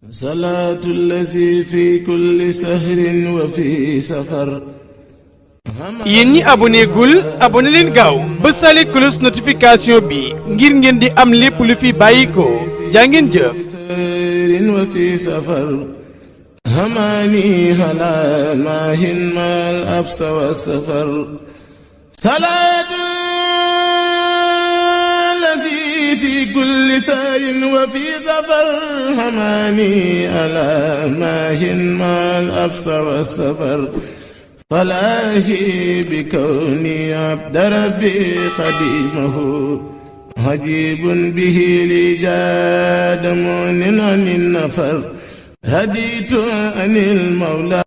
صلاة الذي في كل سهر وفي سفر. yéen ñi abonné gul abonné leen gaaw ba sale cloche notification bi ngir ngeen di am lépp lu fi bàyyiko jaa ngeen jëf. وفي سفر هماني هلا ماهن ما الأبس والسفر. صلاة الذي في كل سهر وفي سفر هماني هلا ماهن ما الأبس والسفر. فلاهي بكوني عبد ربي خديمه عجيب به لي جاد مؤن عن النفر. هديت عن المولى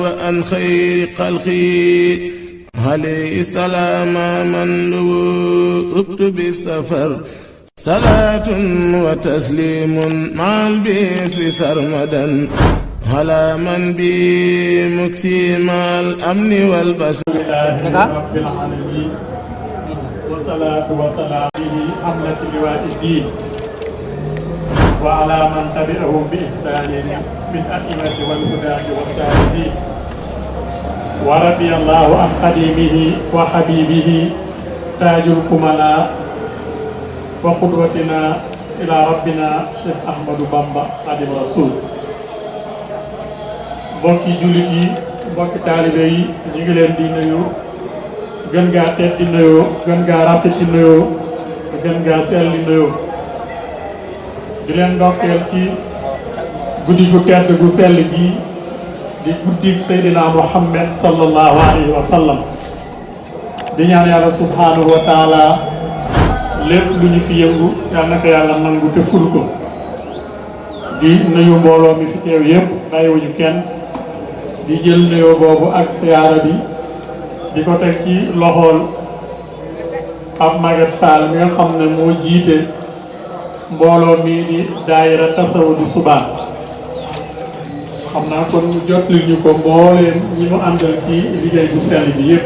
وعن خير خلقي عليه السلام من لوؤت بالسفر. صلاة وتسليم مع البئس سرمدا على من بي مكسيم الأمن والبشر. رب العالمين والصلاة والسلام حملة لواء الدين وعلى من تبعهم بإحسان من أئمة والهداة والسالكين. ورضي الله عن قديمه وحبيبه تاج الكملاء وقدوتنا إلى ربنا شيخ أحمد بامبا خادم رسول. mbokki jullit yi mbokki taalibe yi ñu ngi leen di nuyu gën gaa tedd di nuyoo gën gaa rafet di nuyoo gën gaa sell di nuyoo di leen ndokkeel ci guddi gu tedd gu sell gi di guddik Seydina Muhammad sallallahu alayhi wa sallam. di ñaan yàlla subhanahu wa taala lépp lu ñu fi yëngu yal na ko yàlla nangu te ful ko. di nuyu mbooloo mi fi teew yëpp bàyyiwuñu kenn. di jël nuyoo boobu ak siyaara bi di ko teg ci loxool ab Maguette Fall mi nga xam ne moo jiite mbooloo mii di daayira tasawu di subaan. xam naa kon mu jot li ñu ko mbooleen ñi mu àndal ci liggéey bu sell bi yépp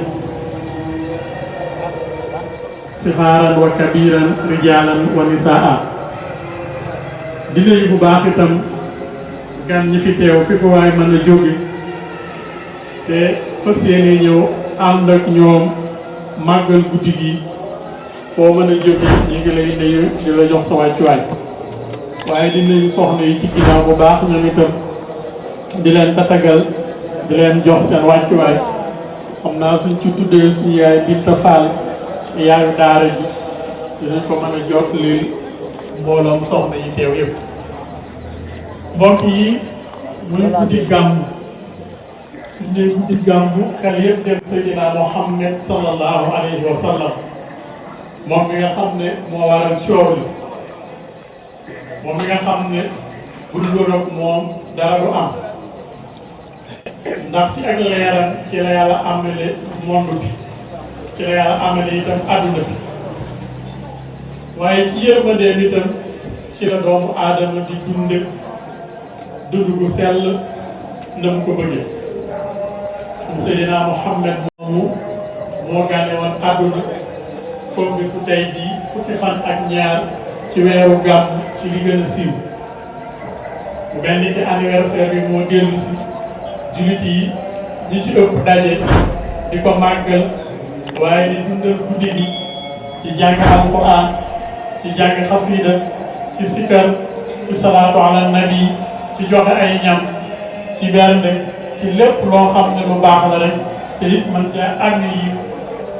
sixaaran wa kabiran rijaalan wa nisaa. di nuyu bu baax itam gan ñi fi teew fi fu waay mën a jóge te fas yéene ñëw ànd ak ñoom màggal guddi gi foo mën a jóge ñu ngi lay nuyu di la jox sa wàccuwaay. waaye di nuyu soxna yi ci ginnaaw bu baax ñoom itam di leen tatagal di leen jox seen wàccuwaay. xam naa suñ ci tuddee suñu yaay Binta Fall yaayu daara ji dinañ ko mën a jot li mbooloom soxna yi teew yëpp. mbokk yi muy guddi gàmmu suñ ne guddi gàmmu xel yëpp dem Seydina Muhammad sallallahu alayhi wa sallam moom mi nga xam ne moo waral coow li moom mi nga xam ne bu dul ak moom dara du am ndax ci ak leeram ci la yàlla amale monde bi ci la yàlla amale itam adduna bi waaye ci yërmandeem itam ci la doomu aadama di dunde dund gu sell na mu ko bëggee. Seydina Muhammad moomu moo gane woon àdduna comme bisu tey bii fukki fan ak ñaar ci weeru gàmm ci li gën a siiw. bu mel ni ki anniversaire bi moo dellu si jullit yi ñi ci ëpp daje di ko màggal waaye di dundal guddi gi ci jàng alquran ci jàng xasida ci sikkar ci salaatu ala nabi ci joxe ay ñam ci bernde ci lépp loo xam ne lu baax la rek te it man ca àgg yi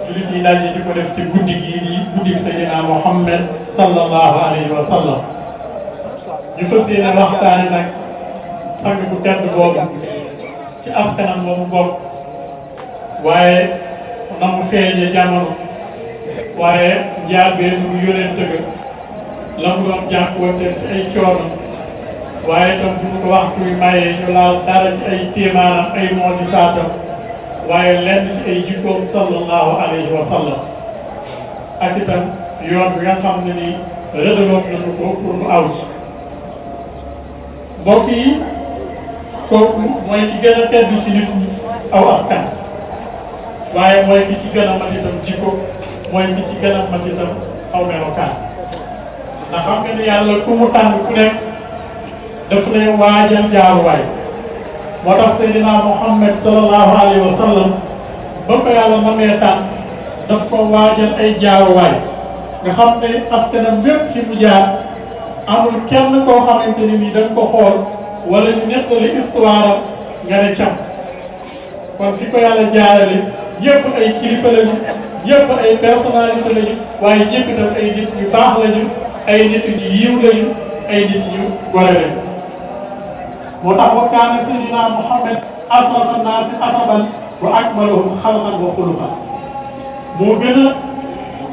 jullit yi daje di ko def ci guddi gii di guddi Seydina Muhammad sallallahu alayhi wa sallam. ñu fas yéene waxtaane nag sang bu tedd boobu ci askanam moomu bokk waaye na mu feeñe jamono waaye njaarbee lu mu yónente ga la mu doon jànkuwante ci ay coono waaye tam bu ñu ko waxtu wi mayee ñu laal dara ci ay kéemaanam ay moojisaatam waaye lenn ci ay jikkoom sallallahu alayhi wa sallam ak itam yoon bi nga xam ne ni rëddaloon nañu ko pour mu aw ci. mbokk yi kooku mooy ki gën a tedd ci nit ñi aw askan waaye mooy ki ci gën a mat itam jikko mooy ki ci gën a mat itam aw melokaan ndax xam nga ni yàlla ku mu tànn ku nekk daf lay waajal jaaruwaay moo tax Seydina Muhammad sallallahu alayhi wa sallam ba ko yàlla namee tànn daf ko waajal ay jaaruwaay nga xam ne askanam bépp fi mu jaar amul kenn koo xamante ni nii dañ ko xool wala ñu nettali histoire am nga ne cam kon fi ko yàlla jaarale ñëpp ay kilifa lañu ñëpp ay personnalité lañu waaye ñëpp itam ay nit ñu baax lañu ay nit ñu yiw lañu ay nit ñu gore lañu moo tax wa kaana sayyidina Muhammad asrafa naasi asaban wa akmalahum xalqan wa xuluqan moo gën a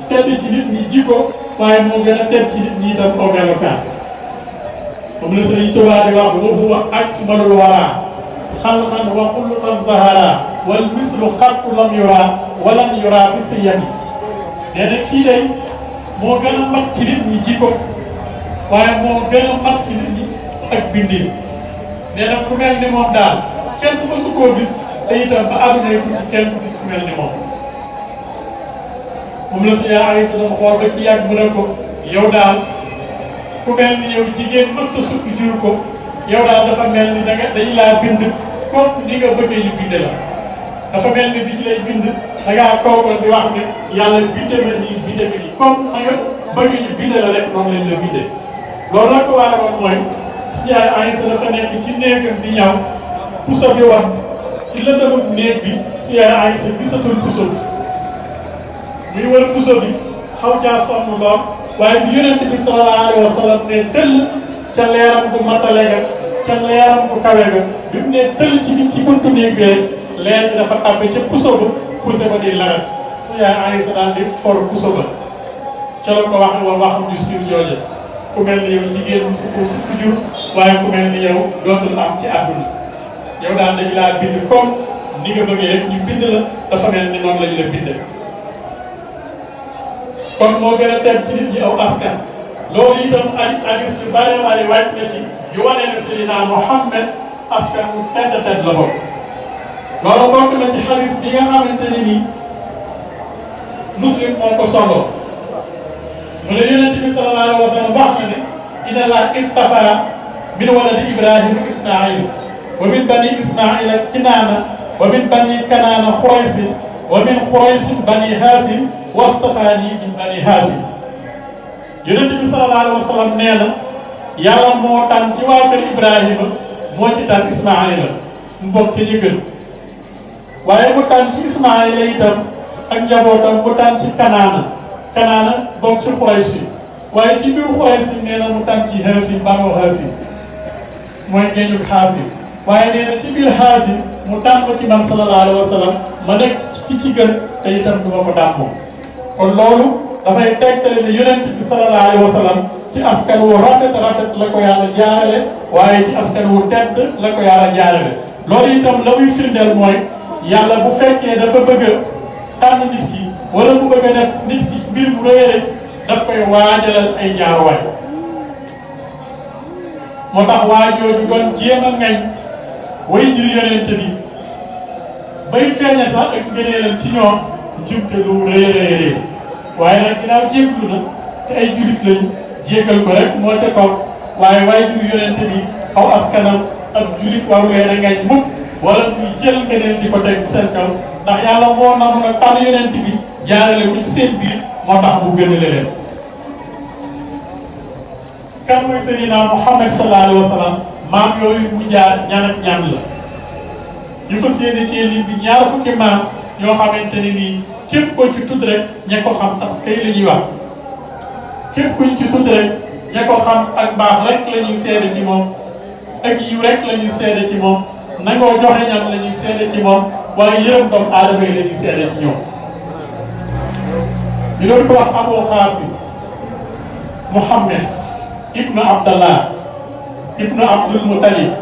tedd ci nit ñi jikko waaye moo gën a tedd ci nit ñi itam au melokaan moom la Sëriñ Tuubaa di wax wa huwa akmalul waraa xalqan wa xuluqan zahara wal mislu xattu lam yuraa walam yuraa fi siyami nee na kii day moo gën a mat ci nit ñi jikko waaye moo gën a mat ci nit ñi ak bindin nee na ku mel ni moom daal kenn mësu koo gis te itam ba àdduna yi tukki kenn ku gis ku mel ni moom moom la si yaa Aysa doon xool ba ci yàgg mu ne ko yow daal ku mel ni yow jigéen mës na sukk jur ko yow daal dafa mel ni dañu laa bind comme ni nga bëggee ñu binde la dafa mel ni bi ñu lay bind da ngaa kooku di wax ne yàlla binde ma nii binde ma nii comme na nga bëggee ñu binde la rek noonu lañ la binde loolu la ko waroon mooy suñu yaay Aysa dafa nekk ci néegam di ñaw puso bi wax ci lëndëmu néeg bi suñu yaay Aysa gisatul puso bi muy wër puso bi xaw caa sonn lool waaye bi yonent bi sallallahu alayhi wa sallam ne tëll ca leeram bu matale ga ca leeram bu kawe ga bi mu ne tëll ci buntu néeg bi leer bi dafa tàbbi ca puso ba di larat suñu yaay Aysa daal di for puso ba ca la ko wax wala waxam ju siiw jooje ku mel ni yow jigéen ñi su ko jur waaye ku mel ni yow dootul am ci àdduna yow daal dañu laa bind comme ni nga bëggee rek ñu bind la dafa mel ni noonu lañu la bindee kon moo gën a teg ci nit ñi aw askan loolu itam ay hadis yu bari bari wàcc na ci yu wane ne Seydina Muhammad askan wu tedd la bokk loolu bokk na ci hadis bi nga xamante ne nii Muslim moo ko solo mu ne yonent bi sallallahu alayhi wa sallam wax na ne inna Allaha istafa min waladi Ibrahima Ismaïl wa min bani Ismaïla Kinaana wa min bani Kanaana Xuraysin wa min Xuraysin bani Haasim wastafaani min bani Haasim yonent bi sallallahu alayhi wa sallam nee na yàlla moo tànn ci waa kër Ibrahima moo ci tànn Ismaïla mu bokk ci ñi gën waaye mu tànn ci Ismaïla itam ak njabootam mu tànn ci Kanaana bokk ci Xuraysin waaye ci biir Xuraysin nee na mu tànn ci Haasim banu Haasim mooy géejug Haasim waaye nee na ci biir Haasim mu tànn ko ci man sallallahu alayhi wa sallam ma nekk ki ci gën te itam du ma ko daan moom kon loolu dafay tegtale ne yonent bi sallallahu alayhi wa sallam ci askan wu rafet la ko yàlla jaarale waaye ci askan wu tedd la ko yàlla jaarale loolu itam la muy firndeel mooy yàlla bu fekkee dafa bëgg a tànn nit ki wala mu bëgg a def nit ki mbir bu rëy daf koy waajalal ay jaaruwaay moo tax waajooju doon jéem a ngañ way jur yonent bi bay feeñal sax ak ngëneelam ci ñoom jumte lu rëy waaye nag ginnaaw jéeglu na te ay julit lañu jéggal ko rek moo ca kaw waaye waaye jur yonent bi aw askanam ak julit waru leen a ngañ mukk wala ñu jël ngëneel di ko teg ci seen kaw ndax yàlla moo namu na tànn yonent bi jaarale ko ci seen biir moo tax bu gënale leen kan mooy Seydina Muhammad sallallahu alayhi wa sallam maam yooyu mu jaar ñan ak ñan la ñu fas yéene ci lim bi ñaar fukki maam yoo xamante ne nii képp ko ci tudd rek ña ko xam askay la ñuy wax képp kuñ ci tudd rek ña ko xam ak baax rek la ñuy seede ci moom ak yiw rek la ñuy seede ci moom nangoo joxe ñam la ñuy seede ci moom waaye yërëm doomu aadama yi la ñuy seede ci ñoom ñu doon ko wax Abu Xaasim Muhammad ibnu Abdallah ibnu Abdul Mutalib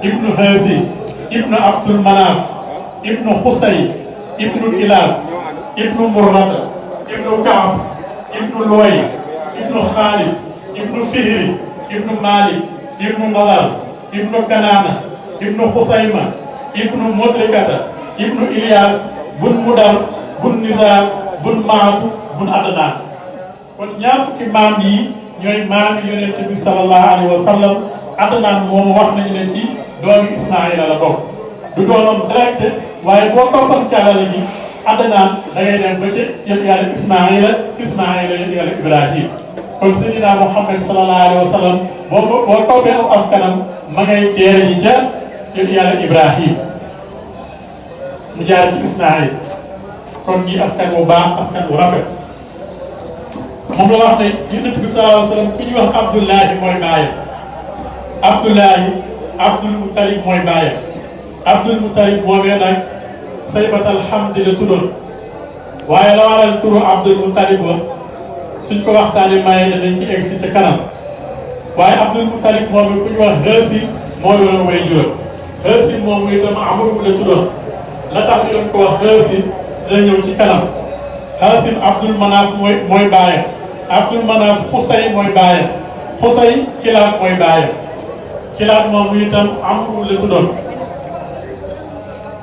ibnu Haasim ibnu Abdul Manaaf ibnu Xusay ibnu Kilaab ibnu Murrata ibnu Kaab ibnu Luway ibnu Xaalid ibnu Fihri ibnu Malik ibnu Nadar ibnu Kanaana ibnu Xusayma ibnu Mudrikata ibnu Ilyas bun Mudar bun Nizar bun Maatu bun Adnaan kon ñaar fukki maam yi ñooy maam yonent bi sallallahu alayhi wa sallam Adnaan moomu wax nañu ne ci doomi Ismaayila la bokk du doomam direct waaye boo toppoon caalale gi Adnaan da ngay dem ba ci yéen yàlla Ismaayila yéen yàlla Ibrahim kon Seydina Muhammad sallallahu alayhi wa sallam boo toppee aw askanam ma ngay teere ji ca yéen yàlla Ibrahim mu jaar ci Ismaayil kon ñi askan bu baax askan bu rafet moom la wax ne Yonent bi sallallahu alayhi wa sallam ku ñuy wax Abdullahi mooy baayam Abdullahi Abdul Mutalib mooy baayam Abdul Mutalib moomee nag Saybatal Hamdi la tuddoon waaye la waral turu Abdul Mutalib ba suñ ko waxtaanee maye dañ ci egg si ca kanam waaye Abdul Mutalib moom ku ñu wax Haasim moo doon way juróom Haasim moom itam Amru la tuddoon la tax ñu doon ko wax Haasim dina ñëw ci kanam Haasim Abdul Manaaf mooy baayam Abdul Manaaf Xusay mooy baayam Xusay Kilaab mooy baayam Kilaab moom itam Amru la tuddoon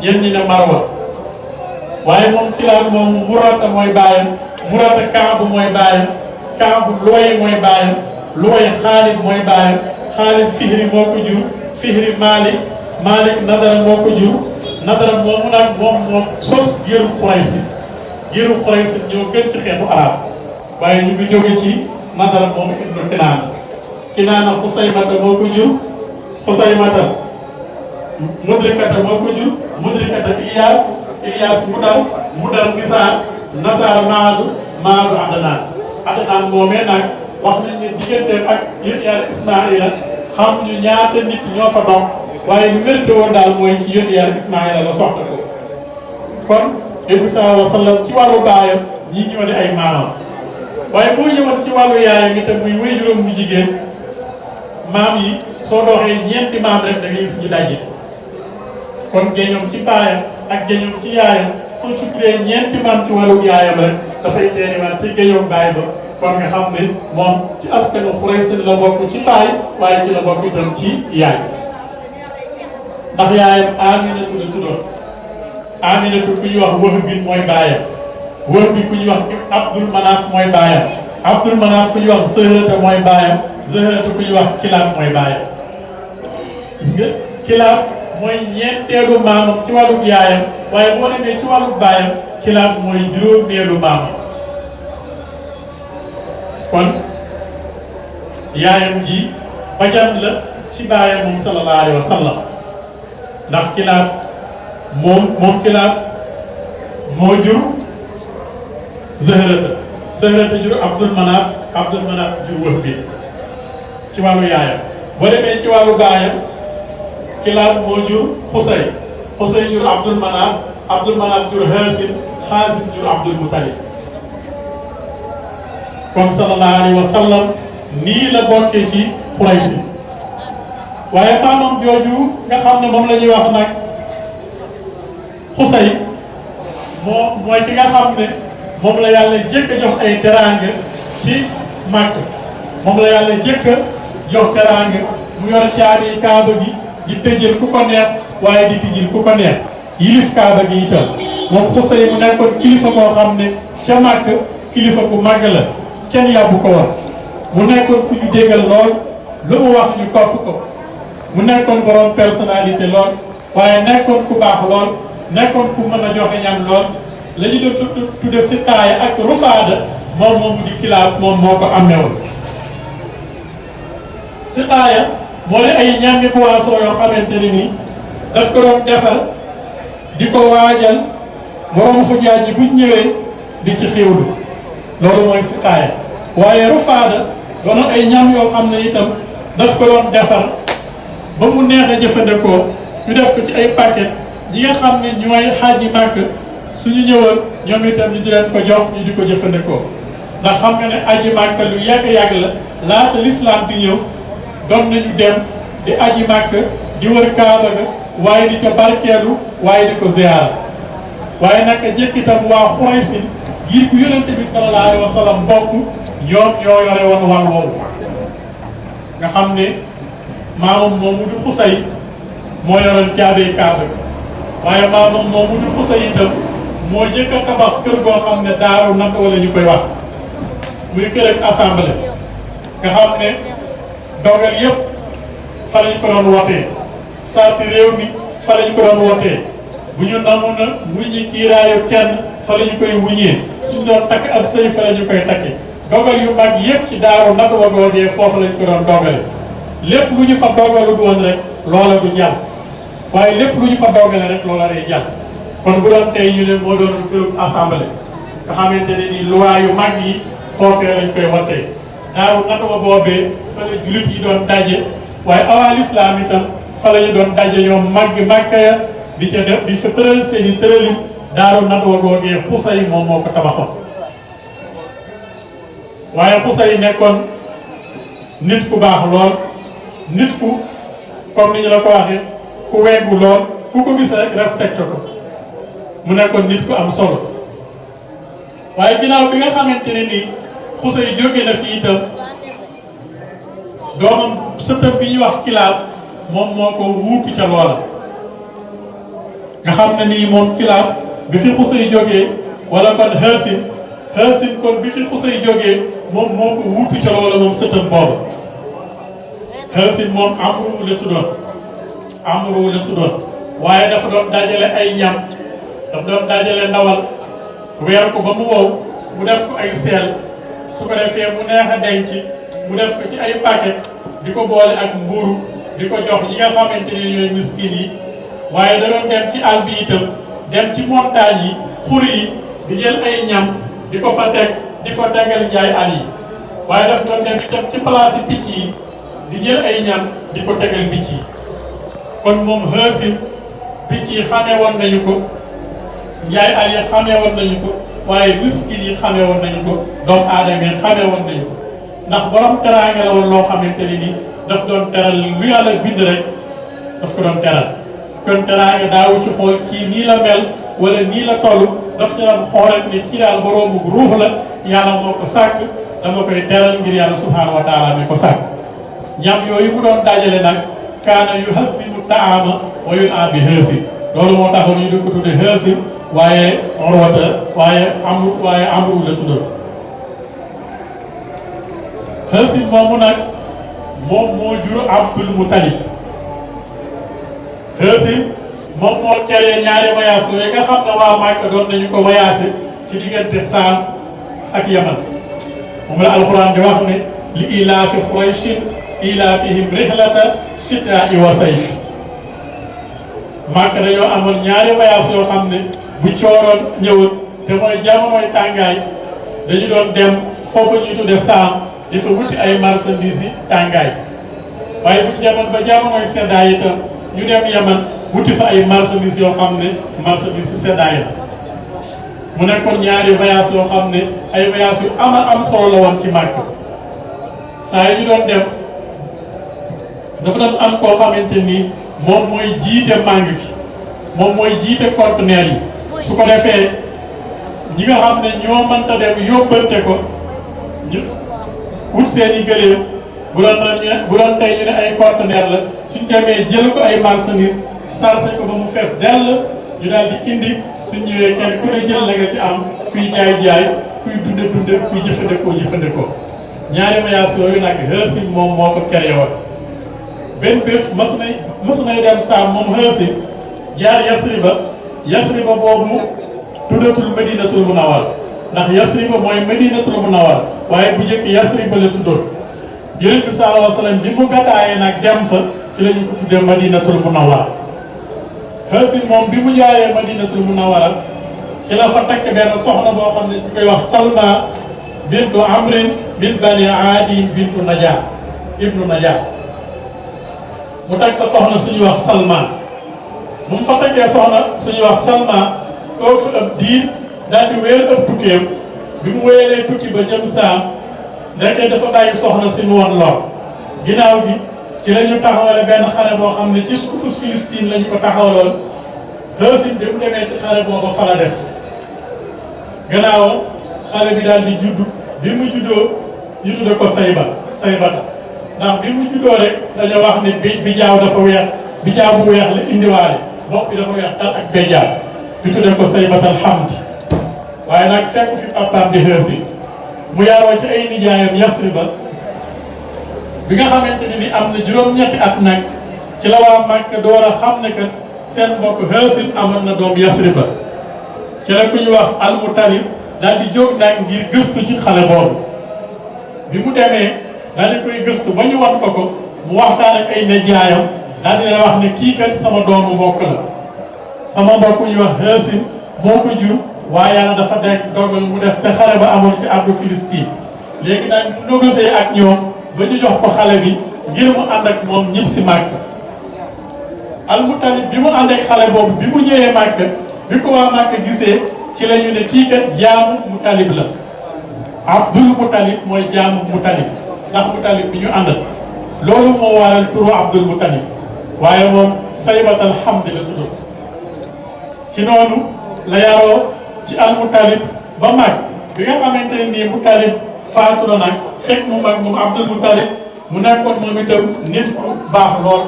ñenn ñi ne Marwa waaye moom Kilaab moom Murata mooy baayam Murata Kaabu mooy baayam Kaabu Luway mooy baayam Luway Xaalid mooy baayam Xaalid Fihri moo ko jur Fihri Malik Malik Nadara moo ko jur Nadara moomu nag moom sos géeru Xuraysi géeru Xuraysi ñoo gën ci xeetu arab waaye ñu ngi jóge ci Nadara moom ibnu Kinaana Kinaana Xusaymata moo ko jur Xusaymata Mudrikata moo ko jur Mudrikata Ilyas Mudar Nasaar Maadu Adnaan moomee nag wax nañ ne digganteem ak yéen yàlla Ismaayila xam ñu ñaata nit ñoo fa dox waaye lu wérte woon daal mooy ci yéen yàlla Ismaayila la soxla ko kon Yonent sallallahu alayhi wa sallam ci wàllu baayam ñii ñoo di ay maamam waaye boo ñëwoon ci wàllu yaayam itam muy wéy juróom bu jigéen maam yi soo doxee ñeenti maam rek da ngay gis ñu daje kon géñoom ci baayam ak géñoom ci yaayam soo ci tuddee ñeenti maam ci wàllu yaayam rek dafay teeniwaat ci géñoom baay ba kon nga xam ne moom ci askanu Xuraysin la bokk ci baay waaye ci la bokk itam ci yaay ndax yaayam Aminatu la tuddoon Aminatu ku ñuy wax Wahb bi mooy baayam Wahb bi ku ñuy wax Abdul Manaaf mooy baayam Abdul Manaaf ku ñuy wax Zahrata mooy baayam Zahrata ku ñuy wax Kilaab mooy baayam gis nga Kilaab mooy ñeenteelu maamam ci wàllu yaayam waaye boo demee ci wàllu baayam Kilaab mooy juróomeelu maamam kon yaayam ji bajam la ci baayam moom sallallahu alayhi wa sallam ndax Kilaab moom Kilaab moo jur Zahrata jur Abdul Manaaf jur Wahb bi ci wàllu yaayam boo demee ci wàllu baayam Kilaab moo jur Xusay jur Abdul Manaaf jur Haasim jur Abdul Mutalib kon sallallahu alayhi wa sallam nii la bokkee ci Xuraysi waaye maamam jooju nga xam ne moom la ñuy wax nag Xusay mooy ki nga xam ne moom la yàlla jëkk a jox ay teraanga ci Màkka moom la yàlla jëkk a jox teraanga mu yor caabi Kaaba gi di tëjël ku ko neex waaye di tijjil ku ko neex yilif Kaaba gi itam moom Xusay mu nekkoon kilifa koo xam ne ca Màkka kilifa ku màgg la kenn yàbbu ko war mu nekkoon ku ñu déggal lool lu mu wax ñu topp ko mu nekkoon borom personnalité lool waaye nekkoon ku baax lool nekkoon ku mën a joxe ñam lool la ñu doon tudde siqaaya ak rufaada moom di Kilaab moom moo ko amewoon siqaaya moo ne ay ñammi boisson yoo xamante ne nii daf ko doon defar di ko waajal borom xujaaj ji buñ ñëwee di ci xéwlu loolu mooy siqaaya waaye rufaada doon ay ñam yoo xam ne itam daf ko doon defar ba mu neex a jëfandikoo ñu def ko ci ay paquet ñi nga xam ne ñooy xaaji màkk suñu ñëwoon ñoom itam ñu di leen ko jox ñu di ko jëfandikoo ndax xam nga ne aji màkk lu yàgg-yàgg la laata l'islam di ñëw doon nañu dem di aji màkk di wër Kaaba ga waaye di ca barkeelu waaye di ko ziyaara waaye naka jëkk itam waa Xuraysin ngir ku yonente bi sallallahu alayhi wa sallam bokk ñoom ñoo yore woon wàll woowu nga xam ne maamam moomu di Xusay moo yoroon caabee Kaaba bi waaye maamam moomu di Xusay itam moo jëkk a tabax kër goo xam ne daaru natt wala ñu koy wax muy kër ak assemblée nga xam ne dogal yëpp fa lañ ko doon wootee sarti réew mi fa lañ ko doon wootee bu ñu namu na wuññi kiiraayu kenn fa lañu koy wuññee suñ doon takk ab sëy fa lañu koy takke dogal yu mag yëpp ci daaru Natwa googee foofu lañ ko doon dogale lépp lu ñu fa dogalu woon rek loola du jàll waaye lépp lu ñu fa dogale rek loola day jàll kon bu doon tey ñu ne moo doon groupe assemblée nga xamante ne ni loi yu mag yi foofee lañ koy wootee daaru Natwa boobee fa la jullit yi doon daje waaye avant l'islam itam fa la ñu doon daje ñoom màgg ya di ca def di fa tëral seen i tëralin daaru Natwa googee Xusay moom moo ko tabaxoon waaye Xusay nekkoon nit ku baax lool nit ku comme ni ñu la ko waxee ku weggu lool ku ko gis rek respecté ko mu nekkoon nit ku am solo waaye ginnaaw bi nga xamante ne nii Xusay jóge na fi itam doomam sëtam bi ñuy wax Kilaab moom moo ko wuutu ca loola nga xam ne nii moom Kilaab bi fi Xusay jógee wala kon Haasim kon bi fi Xusay jógee moom moo ko wuutu ca loola moom sëtam boobu Haasim moom Amru la tuddoon waaye dafa doon dajale ay ñam dafa doon dajale ndawal weer ko ba mu wow mu def ko ay seel su ko defee mu neex a denc mu def ko ci ay paquet di ko boole ak mburu di ko jox ñi nga xamante ne ñooy miskin yi waaye da doon dem ci àll bi itam dem ci montagne yi xur yi di jël ay ñam di ko fa teg di ko tegal njaay àll yi waaye daf doon dem itam ci place picc yi di jël ay ñam di ko tegal picc yi kon moom Haasim picc yi xamee woon nañu ko njaay àll yi xamee woon nañu ko waaye miskin yi xamee woon nañu ko doomu aadama yi xamee woon nañu ko ndax borom teraanga la woon loo xamante ne ni daf doon teral lu yàlla bind rek daf ko doon teral kon teraanga daawu ci xool kii nii la mel wala nii la toll daf ñu doon xoolal ni kii daal boroomu ruux la yàlla moo ko sàkk dama koy teral ngir yàlla subhaanahu wa taala mi ko sàkk ñam yooyu mu doon dajale nag kaana yu hasimu taama wa yun a bi Haasim loolu moo taxoon ñu di ko tudde Haasim waaye Urwata waaye Amru la tuddoon Haasim moomu nag moom moo jur Abdul Mutalib Haasim moom moo créé ñaari voyage yooyu nga xam ne waa Màkka doon nañu ko voyagé ci diggante Saam ak Yaman moom la alxuraan di wax ne li ilaafi Qurayshin ilaafihim rihlata shitaa'i wa sayf Màkka dañoo amoon ñaari voyage yoo xam ne bu cooroon ñëwul te mooy jamonoy tàngaay dañu doon dem foofu ñuy tudde Saam di fa wuti ay marchandises yi tàngaay waaye bu ñu demoon ba jamonoy seddaay itam ñu dem Yaman wuti fa ay marchandises yoo xam ne marchandises yi seddaay la mu nekkoon ñaari voyage yoo xam ne ay voyage yu am solo la woon ci Màkka saa yi ñu doon dem dafa doon am koo xamante ni moom mooy jiite màng gi moom mooy jiite conteneur yi su ko defee ñi nga xam ne ñoo mënta dem yóbbante ko ñu wut seen i gëléem bu doon tey ñu ne ay conteneur la suñ demee jël ko ay marchandises chargé ko ba mu fees dell ñu daal di indi suñ ñëwee kenn ku ne jël la nga ci am kuy jaay kuy dunde kuy jëfandikoo ñaari voyage yooyu nag Haasim moom moo ko créé woon benn bés mas nay dem Saam moom Haasim jaar Yasriba boobu tuddatul Madinatul Munawwara ndax Yasriba mooy Madinatul Munawwara waaye bu njëkk Yasriba la tuddoon Yonent bi sallallahu alayhi wa sallam bi mu gàddaayee nag dem fa ci la ñu ko tuddee Madinatul Munawwara Haasim moom bi mu jaaree Madinatul Munawwara ci la fa takk benn soxna boo xam ne ñu koy wax Salma bintu Amrin bin Bani Aadi bintu Najaa ibnu Najaa mu takk fa soxna suñuy wax Salma bu mu fa takkee soxna suñuy wax Salma toog fa ab diir daal di wéer ab tukkeem bi mu wéyalee tukki ba jëm Saam ndeke dafa bàyyi soxna si mu woon lor ginnaaw gi ci la ñu taxawale benn xare boo xam ne ci suufu Palestine la ñu ko taxawaloon Haasim bi mu demee ci xare booba fa la des gannaaw xale bi daal di juddu bi mu juddoo ñu tudde ko Saybata ndax bi mu juddoo rek dañoo wax ne bi jaaw dafa weex bi jaaw bu weex la indiwaale bopp bi dafa weex tal ak béjjaaw ñu tudde ko Saybatal Hamd waaye nag fekk fi papaam di Haasim mu yaaroo ci ay nijaayam Yasriba bi nga xamante ne ni am na juróom-ñetti at nag ci la waa Màkka door a xam ne que seen mbokk Haasim amoon na doom Yasriba ci la ku ñu wax Al-Mutalib daal di jóg nag ngir gëstu ci xale boobu bi mu demee daal di koy gëstu ba ñu wan ko mu waxtaan ak ay nijaayam daal di wax ne kii kat sama doomu mbokk la sama mbokk ñu wax Haasim moo ko jur waaye yàlla dafa dekk dogal mu des te xare ba amoon ci ardu Filistin léegi nag mu négocier ak ñoom ba ñu jox ko xale bi ngir mu ànd ak moom ñib si Màkka. Al-Mutalib bi mu ànd ak xale boobu bi mu ñëwee Màkka bi ko waa Màkka gisee ci la ñu ne kii kat jaamu Mutalib la Abdul Mutalib mooy jaamu Mutalib ndax Mutalib bi ñu àndal loolu moo waral turu Abdul Mutalib waaye moom Saybatal Hamdi la tudd ci noonu la yaroo ci Al-Mutalib ba mag bi nga xamante ne nii Mutalib faatu na nag fekk mu mag moom Abdul Mutalib mu nekkoon moom itam nit ku baax lool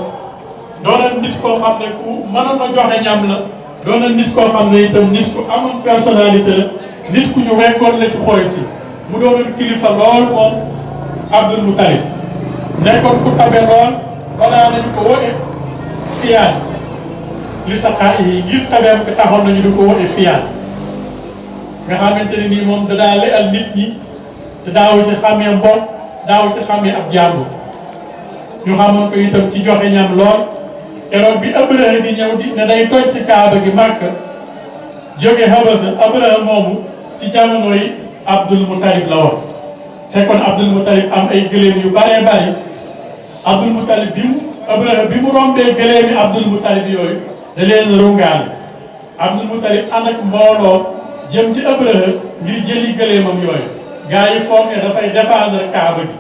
doona nit koo xam ne ku mënoon a joxe ñam la doona nit koo xam ne itam nit ku amoon personnalité la nit ku ñu wekkoon la ci xooy si mu doonoon kilifa lool moom Abdul Mutalib nekkoon ku tabe lool balaa nañu ko woe fiyaan li saqaa yi ngir tabeem ko taxoon nañu di ko woe fiyaan nga xamante ne nii moom da daa leal nit ñi te daawu ci xàmmee mbokk daawu ci xàmmee ab jàmbur ñu xamoon ko itam ci joxe ñam lool keroog bi Abraha di ñëw di ne day toj si Kaaba gi Màkka jóge Habasa Abraha moomu ci jamono yi Abdul Mutalib la woon fekkoon Abdul Mutalib am ay gëléem yu baree bari Abdul Mutalib bi mu rombee gëléemi Abdul Mutalib yooyu da leen rungaal Abdul Mutalib ànd ak mbooloo jëm ci Abraha ngir jëli gëléemam yooyu gaa yi foog ne dafay défendre Kaaba gi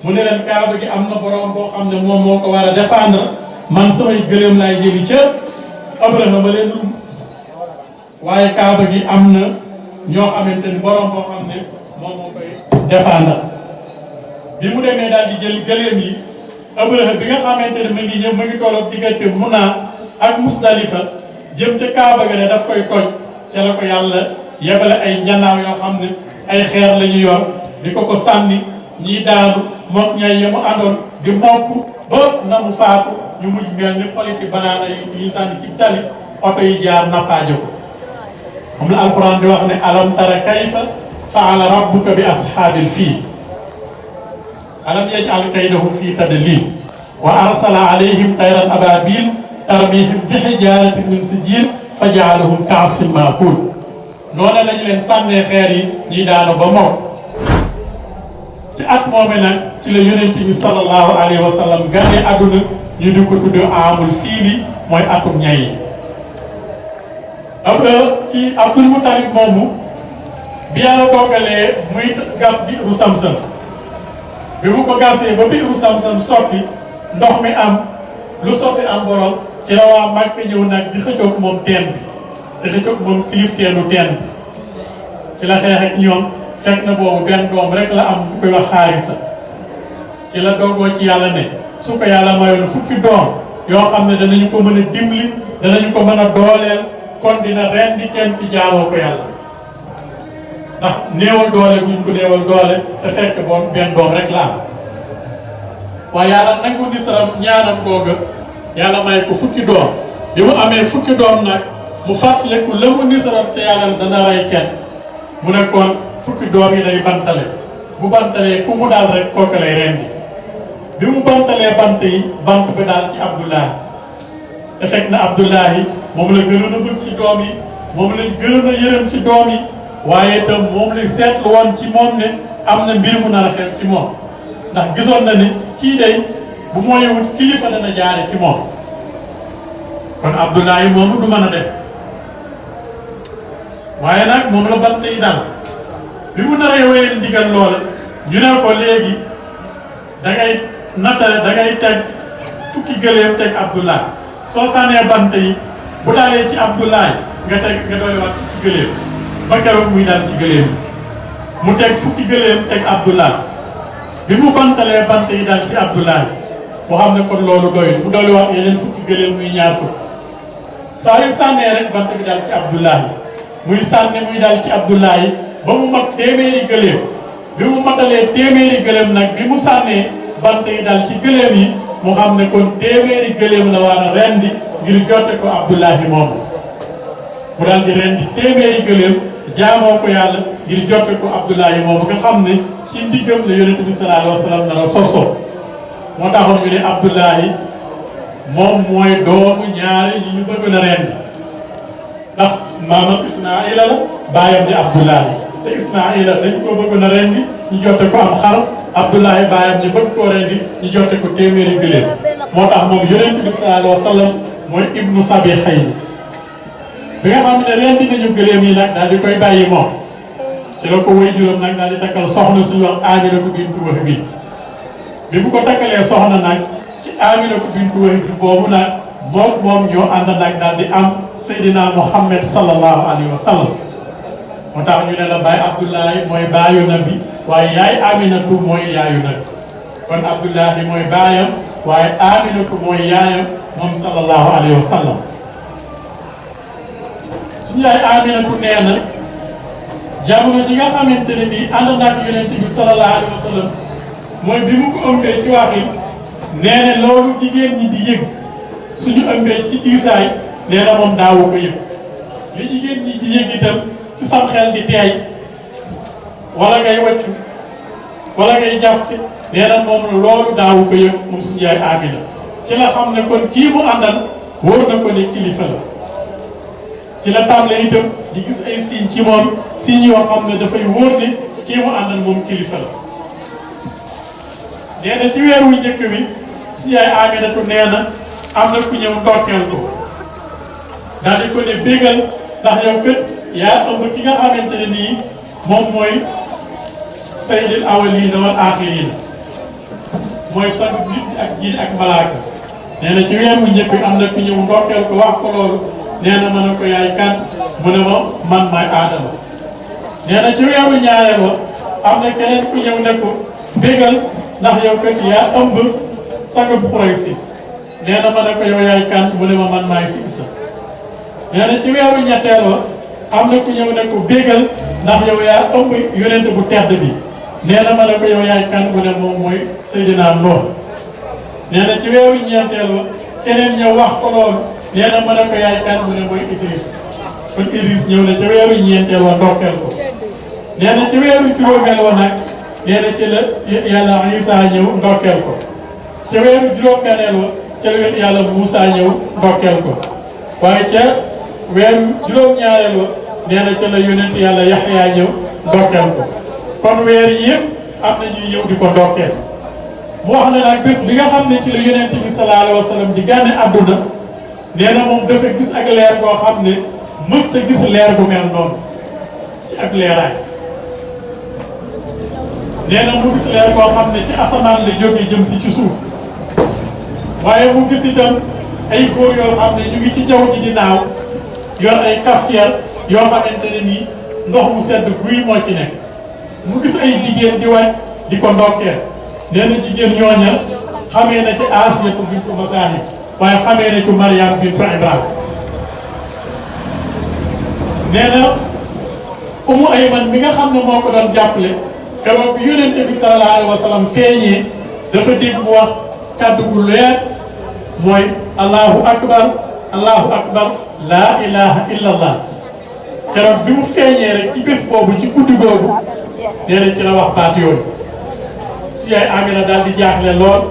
mu ne leen Kaaba gi am na borom boo xam ne moom moo ko war a défendre man samay gëléem laay jëli ca Abraha ma leen rum waaye Kaaba gi am na ñoo xamante ni borom boo xam ne moom moo koy défendre bi mu demee daal di jël gëléem yi Abraha bi nga xamante ne ma ngi tolloog diggante Muna ak Musdalifa jëm ca Kaaba ga ne daf koy toj ca la ko yàlla yebale ay njanaaw yoo xam ne ay xeer la ñu yor di ko sànni ñii daanu mook ñay yemu àndoon di mokk ba na mu faatu ñu mujj mel ni xoliti banaana yi sànni ci tali oto yi jaar nappaaje ko xam la alxuraan di wax ne alam tara kayfa faala rabbuka bi ashaabil fiil alam yaj'al kaydahum fii tadlil wa arsala alayhim tayran ababil tarmihim bi hijaaratin min sijil fa ja'alahum ka'asfin ma'kul noonu lañu leen sànnee xeer yi ñuy daanu ba moom ci at moome nag ci la yonent bi sallallahu alayhi wa sallam gane àdduna ñu di ko tudd amul fiili mooy atum ñay yi ci Abdul Mutalib moomu bi yàlla doogalee muy gas biiru Samsam bi mu ko gasee ba biiru Samsam sotti ndox mi am lu sotti am borom ci la waa Màkka ñëw nag di xëccoog moom teen bi di xëccoog moom kilifteenu teen bi ci la xeex ak ñoom fekk na boobu benn doom rek la am bu koy wax Xaarisa ci la doogoo ci yàlla ne su ko yàlla mayoon fukki doom yoo xam ne danañu ko mën a dimbali danañu ko mën a dooleel kon dina ren di kenn ci jaamoo ko yàlla ndax néewal doole guñ ko néewal doole te fekk boobu benn doom rek la am waaye yàlla nangu nisaram ñaanam googa yàlla may ko fukki doom bi mu amee fukki doom nag mu fàttaliku la mu nisaram te yàlla dana rey kenn mu nekkoon fukki doom yi day bantale bu bantalee ku mu daal rek kooku lay rendi bi mu bantalee bant yi bant bi daal ci Abdullahi te fekk na Abdullahi moom la gënoon a bëgg ci doom yi moom lañ gënoon a yërëm ci doom yi waaye itam moom lañ seetlu woon ci moom ne am na mbir mu nar a xew ci moom ndax gisoon na ni kii day bu mooyewut kilifa dana jaare ci moom kon Abdullahi moomu du mën a def waaye nag moom la bant yi daal bi mu naree wéyal ndigal loola ñu ne ko léegi dangay nattale dangay teg fukki gëléem teg Abdullahi soo sànnee bant yi bu daalee ci Abdullahi nga doy wax fukki gëléem ba keroog muy dal ci gëléem mu teg fukki gëléem teg Abdullahi bi mu bantalee bant yi dal ci Abdullahi boo xam ne kon loolu doyul mu dolli wax yeneen fukki gëléem muy ñaar fukk saa yu sànnee rek bant bi dal ci Abdullahi muy sànni muy dal ci Abdullahi ba mu mat téeméeri gëléem bi mu matalee téeméeri gëléem nag bi mu sànnee bant yi dal ci gëléem yi mu xam ne kon téeméeri gëléem la war a rendi ngir jotte ko Abdullahi moom mu daal di rendi téeméeri gëléem jaamoo ko yàlla ngir jotte ko Abdullahi moom nga xam ne ci ndiggam la yonent bi sallallahu alayhi wa sallam nar a sosoo moo taxoon ñu ne Abdullahi moom mooy doomu ñaari yi ñu bëgg na rendi ndax maamam Ismaila la baayam di Abdullahi te Ismaila dañ ko bëgg na rendi ñu jotte ko am xar Abdullahi baayam ñu bëgg koo rendi ñu jotte ko téeméeri gëléem moo tax moom yonent bi sallallahu alayhi wa sallam mooy ibnu Sabixayni bi nga xam ne rendi nañu gëléem yi nag daal di koy bàyyi moom ci la ko way juróom nag daal di takkal soxna suñu wax Aminatu bintu Wahb bi mu ko takkalee soxna nag ci Aminatu bintu Wahb boobu nag moom ñoo ànd nag daal di am Seydina Muhammad sallallahu alayhi wa sallam moo tax ñu ne la baay Abdullahi mooy baayu nabi waaye yaay Aminatu mooy yaayu nabi kon Abdullahi mooy baayam waaye Aminatu mooy yaayam moom sallallahu alayhi wa sallam suñu yaay Aminatu nee na jamono ji nga xamante ne nii ànd nag yonent bi sallallahu alayhi wa sallam mooy bi mu ko ëmbee ci waxin nee na loolu jigéen ñi di yëg suñu ëmbee ci diisaay nee na moom daawu ko yëg li jigéen ñi di yëg itam ci sam xel di teey wala ngay wàccu wala ngay jàpp nee na moom loolu daawu ko yëg moom suñu yaay Amina ci la xam ne kon kii mu àndal wóor na ko ne kilifa la ci la tàmbalee itam di gis ay signes ci moom signes yoo xam ne dafay wóor ne kii mu àndal moom kilifa la nee na ci weer wu njëkk bi suñu yaay Aminatu nee na am na ku ñëw ndokkeel ko daal di ko ne bégal ndax yow kët yaa ëmb ki nga xamante ne nii moom mooy sayyidil awwaliina wal aaxiriina mooy sagu nit ak jiin ak malaaka nee na ci weer wu njëkk bi am na ku ñëw ndokkeel ko wax ko loolu nee na ma ne ko yaay kan mu ne ma man maay Aadama nee na ci weeru ñaareel wa am na keneen ku ñëw ne ko bégal ndax yow kat yaa ëmb sagub Xuraysi nee na ma ne ko yow yaay kan mu ne ma man maay Siisa nee na ci weeru ñetteel wa am na ku ñëw ne ko bégal ndax yow yaa ëmb yonent bu tedd bi nee na ma ne ko yow yaay kan mu ne moom mooy Seydina Nuux nee na ci weeru ñeenteel wa keneen ñëw wax ko loolu nee na ma ne ko yaay kan mu ne mooy Idris kon Idris ñëw na ci weeru ñeenteel wa ndokkeel ko nee na ci weeru juróomeel wa nag nee na ci la yàlla Isa ñëw ndokkeel ko ci weeru juróom-benneel wa ci la yàlla Muusa ñëw ndokkeel ko waaye ca weeru juróom-ñaareel wa nee na ci la yonent yàlla Yaxya ñëw ndokkeel ko kon weer yi yëpp am na ñuy ñëw di ko ndokkeel mu wax ne nag bés bi nga xam ne ci la yonent bi sallallahu alayhi wa sallam di gànne àdduna nee na moom dafa gis ak leer boo xam ne mësta gis leer bu mel noonu ci ak leeraay nee na mu gis leer boo xam ne ci asamaan la jógee jëm si ci suuf waaye mu gis itam ay góor yoo xam ne ñu ngi ci jaww ji di naaw yor ay cafetière yoo xamante ne nii ndox mu sedd guy moo ci nekk mu gis ay jigéen di wàcc di ko ndokkeel nee na jigéen ñooña xamee na ci Asiyatu bintu Masaahib waaye xamee na ci Maryam bintu Imraan nee na Umu Ayman mi nga xam ne moo ko doon jàppale keroog bi yonente bi sallallahu alayhi wa sallam feeñee dafa dégg mu wax kàddu gu leer mooy allahu akbar laa ilaha illa allah keroog bi mu feeñee rek ci bés boobu ci guddi googu nee na ci la wax baat yooyu su yaay Amina daal di jaaxle lool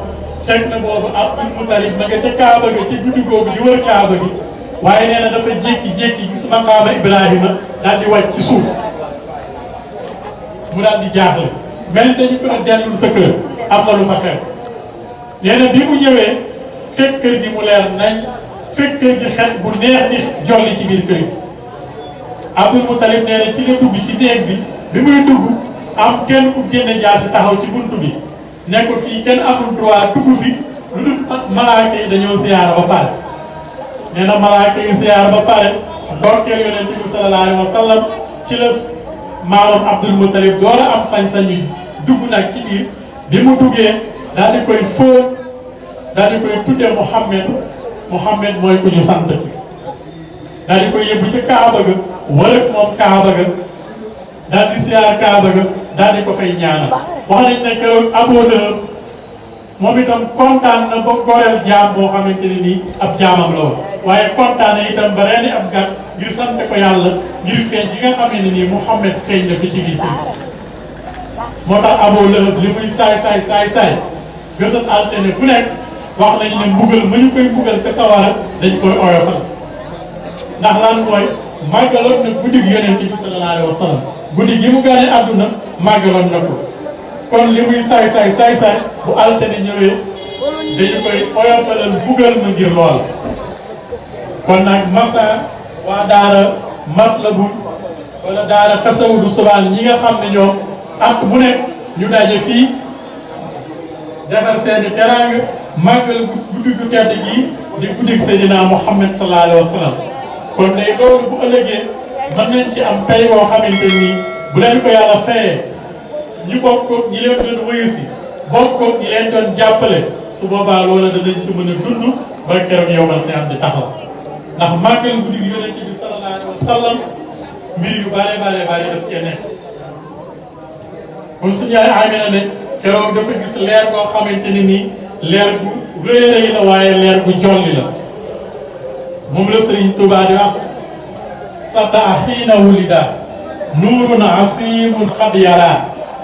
fekk na boobu Abdul Mutalib ma nga ca Kaaba ga ci guddi googu di wër Kaaba gi waaye nee na dafa jékki-jékki gis maqaama Ibrahima daal di wàcc ci suuf mu daal di jaaxle mel dañu ko dellul sa kër am na lu fa xew nee na bi mu ñëwee fekk kër gi mu leer nañ fekk kër gi xet bu neex di jolli ci biir kër gi Abdul Mutalib nee na ci la dugg ci néeg bi muy dugg am kenn ku génne jaasi taxaw ci buntu bi ne ko fii kenn amul droit dugg fi lu dul malaaka yi dañoo siyaara ba pare nee na malaaka yi siyaara ba pare ndokkeel yonent bi sallallahu alayhi wa sallam ci la maamam Abdul Mutalib door a am sañ-sañu dugg nag ci biir bi mu duggee daal di koy fóot daal di koy tuddee Muhammad mooy ku ñu sant daal di koy yóbbu ci Kaaba ga wër ak moom Kaaba ga daal di siyaar Kaaba ga daal di ko fay ñaanal wax nañ ne keroog Abu Lahab moom itam kontaan na ba goreel jaam boo xamante ne nii ab jaamam la woon waaye kontaan na itam ba reeni ab gàtt ngir sant ko yàlla ngir feeñ yi nga xamee ne nii Muhammad feeñ na ko ci biir moo tax Abu Lahab li muy saay gësat altine bu nekk wax nañu ne mbugal ma ñu koy mbugal ca sawara dañ koy oyofal ndax lan mooy màggaloon na guddi gi yonent bi sallallahu alayhi wa sallam guddi gi mu gane àdduna màggaloon na ko kon li muy saay bu altine ñëwee dañu koy oyofalal mbugal ma ngir lool kon nag masa waa daara Matlabul wala daara Tasawudu Subaan ñi nga xam ne ñoom at bu nekk ñu daje fii defar seeni teraanga màggal guddi gu tedd gi di guddig Seydina Muhammad sallallahu alayhi wa sallam kon tey loolu bu ëllëgee mën nañ ci am pay boo xamante nii bu leen ko yàlla fayee ñi bokk ñi leen doon wëyu si bokk ñi leen doon jàppale su boobaa loola danañ ci mën a dund ba keroog yowmal xiyaam di taxaw ndax màggal guddi gi yonent bi sallallahu alayhi wa sallam mbir yu bare daf cee nekk kon suñu yaay Amina ne keroog dafa gis leer boo xamante ne nii leer bu rëy la waaye leer bu jolli la moom la Sëriñ Tuubaa di wax sataa xiina wulida nuurun asimun xad yara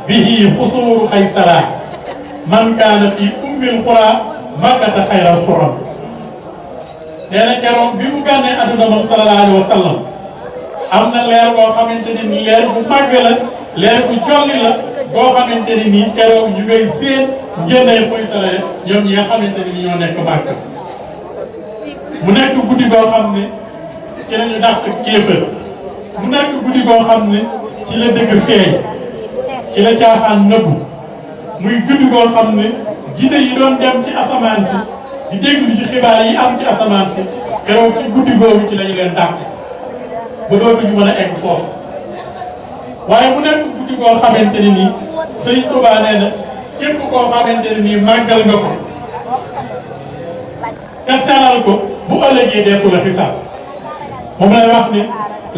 bihi xusuuru xaysara man kaana fi ummil xura makkata xayral xuram nee na keroog bi mu gànnee adduna moom sallallahu alayhi wa sallam am na leer boo xamante ne nii leer bu màgg la leer bu jolli la boo xamante ne nii keroog ñu ngay séen njëndee koy sala ñoom ñi nga xamante ne nii ñoo nekk màkk mu nekk guddi goo xam ne ci la ñu dàq kéefër mu nekk guddi goo xam ne ci la dëgg feeñ ci la caaxaan nëbbu muy guddi goo xam ne jinne yi doon dem ci asamaan si di déglu ci xibaar yi am ci asamaan si keroog ci guddi googu ci lañu leen dàq ba dootuñu mën a egg foofu waaye mu nekk guddi goo xamante ne nii Sëriñ Tuubaa nee na képp koo xamante ne nii màggal nga ko ka sellal ko bu ëllëgee deesu la xisaab moom lay wax ne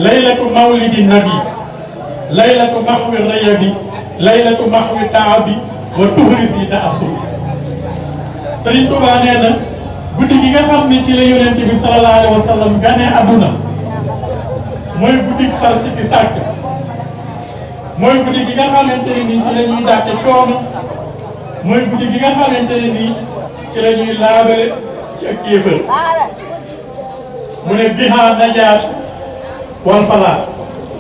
laylatu mawlidi nabi laylatu maxwi rayabi laylatu maxwi taabi wa tuhrisi ta asub Sëriñ Tuubaa nee na guddi gi nga xam ne ci la yonent bi sallallahu alayhi wa sallam ganee adduna mooy guddi far si fi sàkk mooy guddi gi nga xamante ne nii ci la ñuy dàtte coono mooy guddi gi nga xamante ne nii ci la ñuy laabale ci ak kéefër mu ne biha najaat wal falaa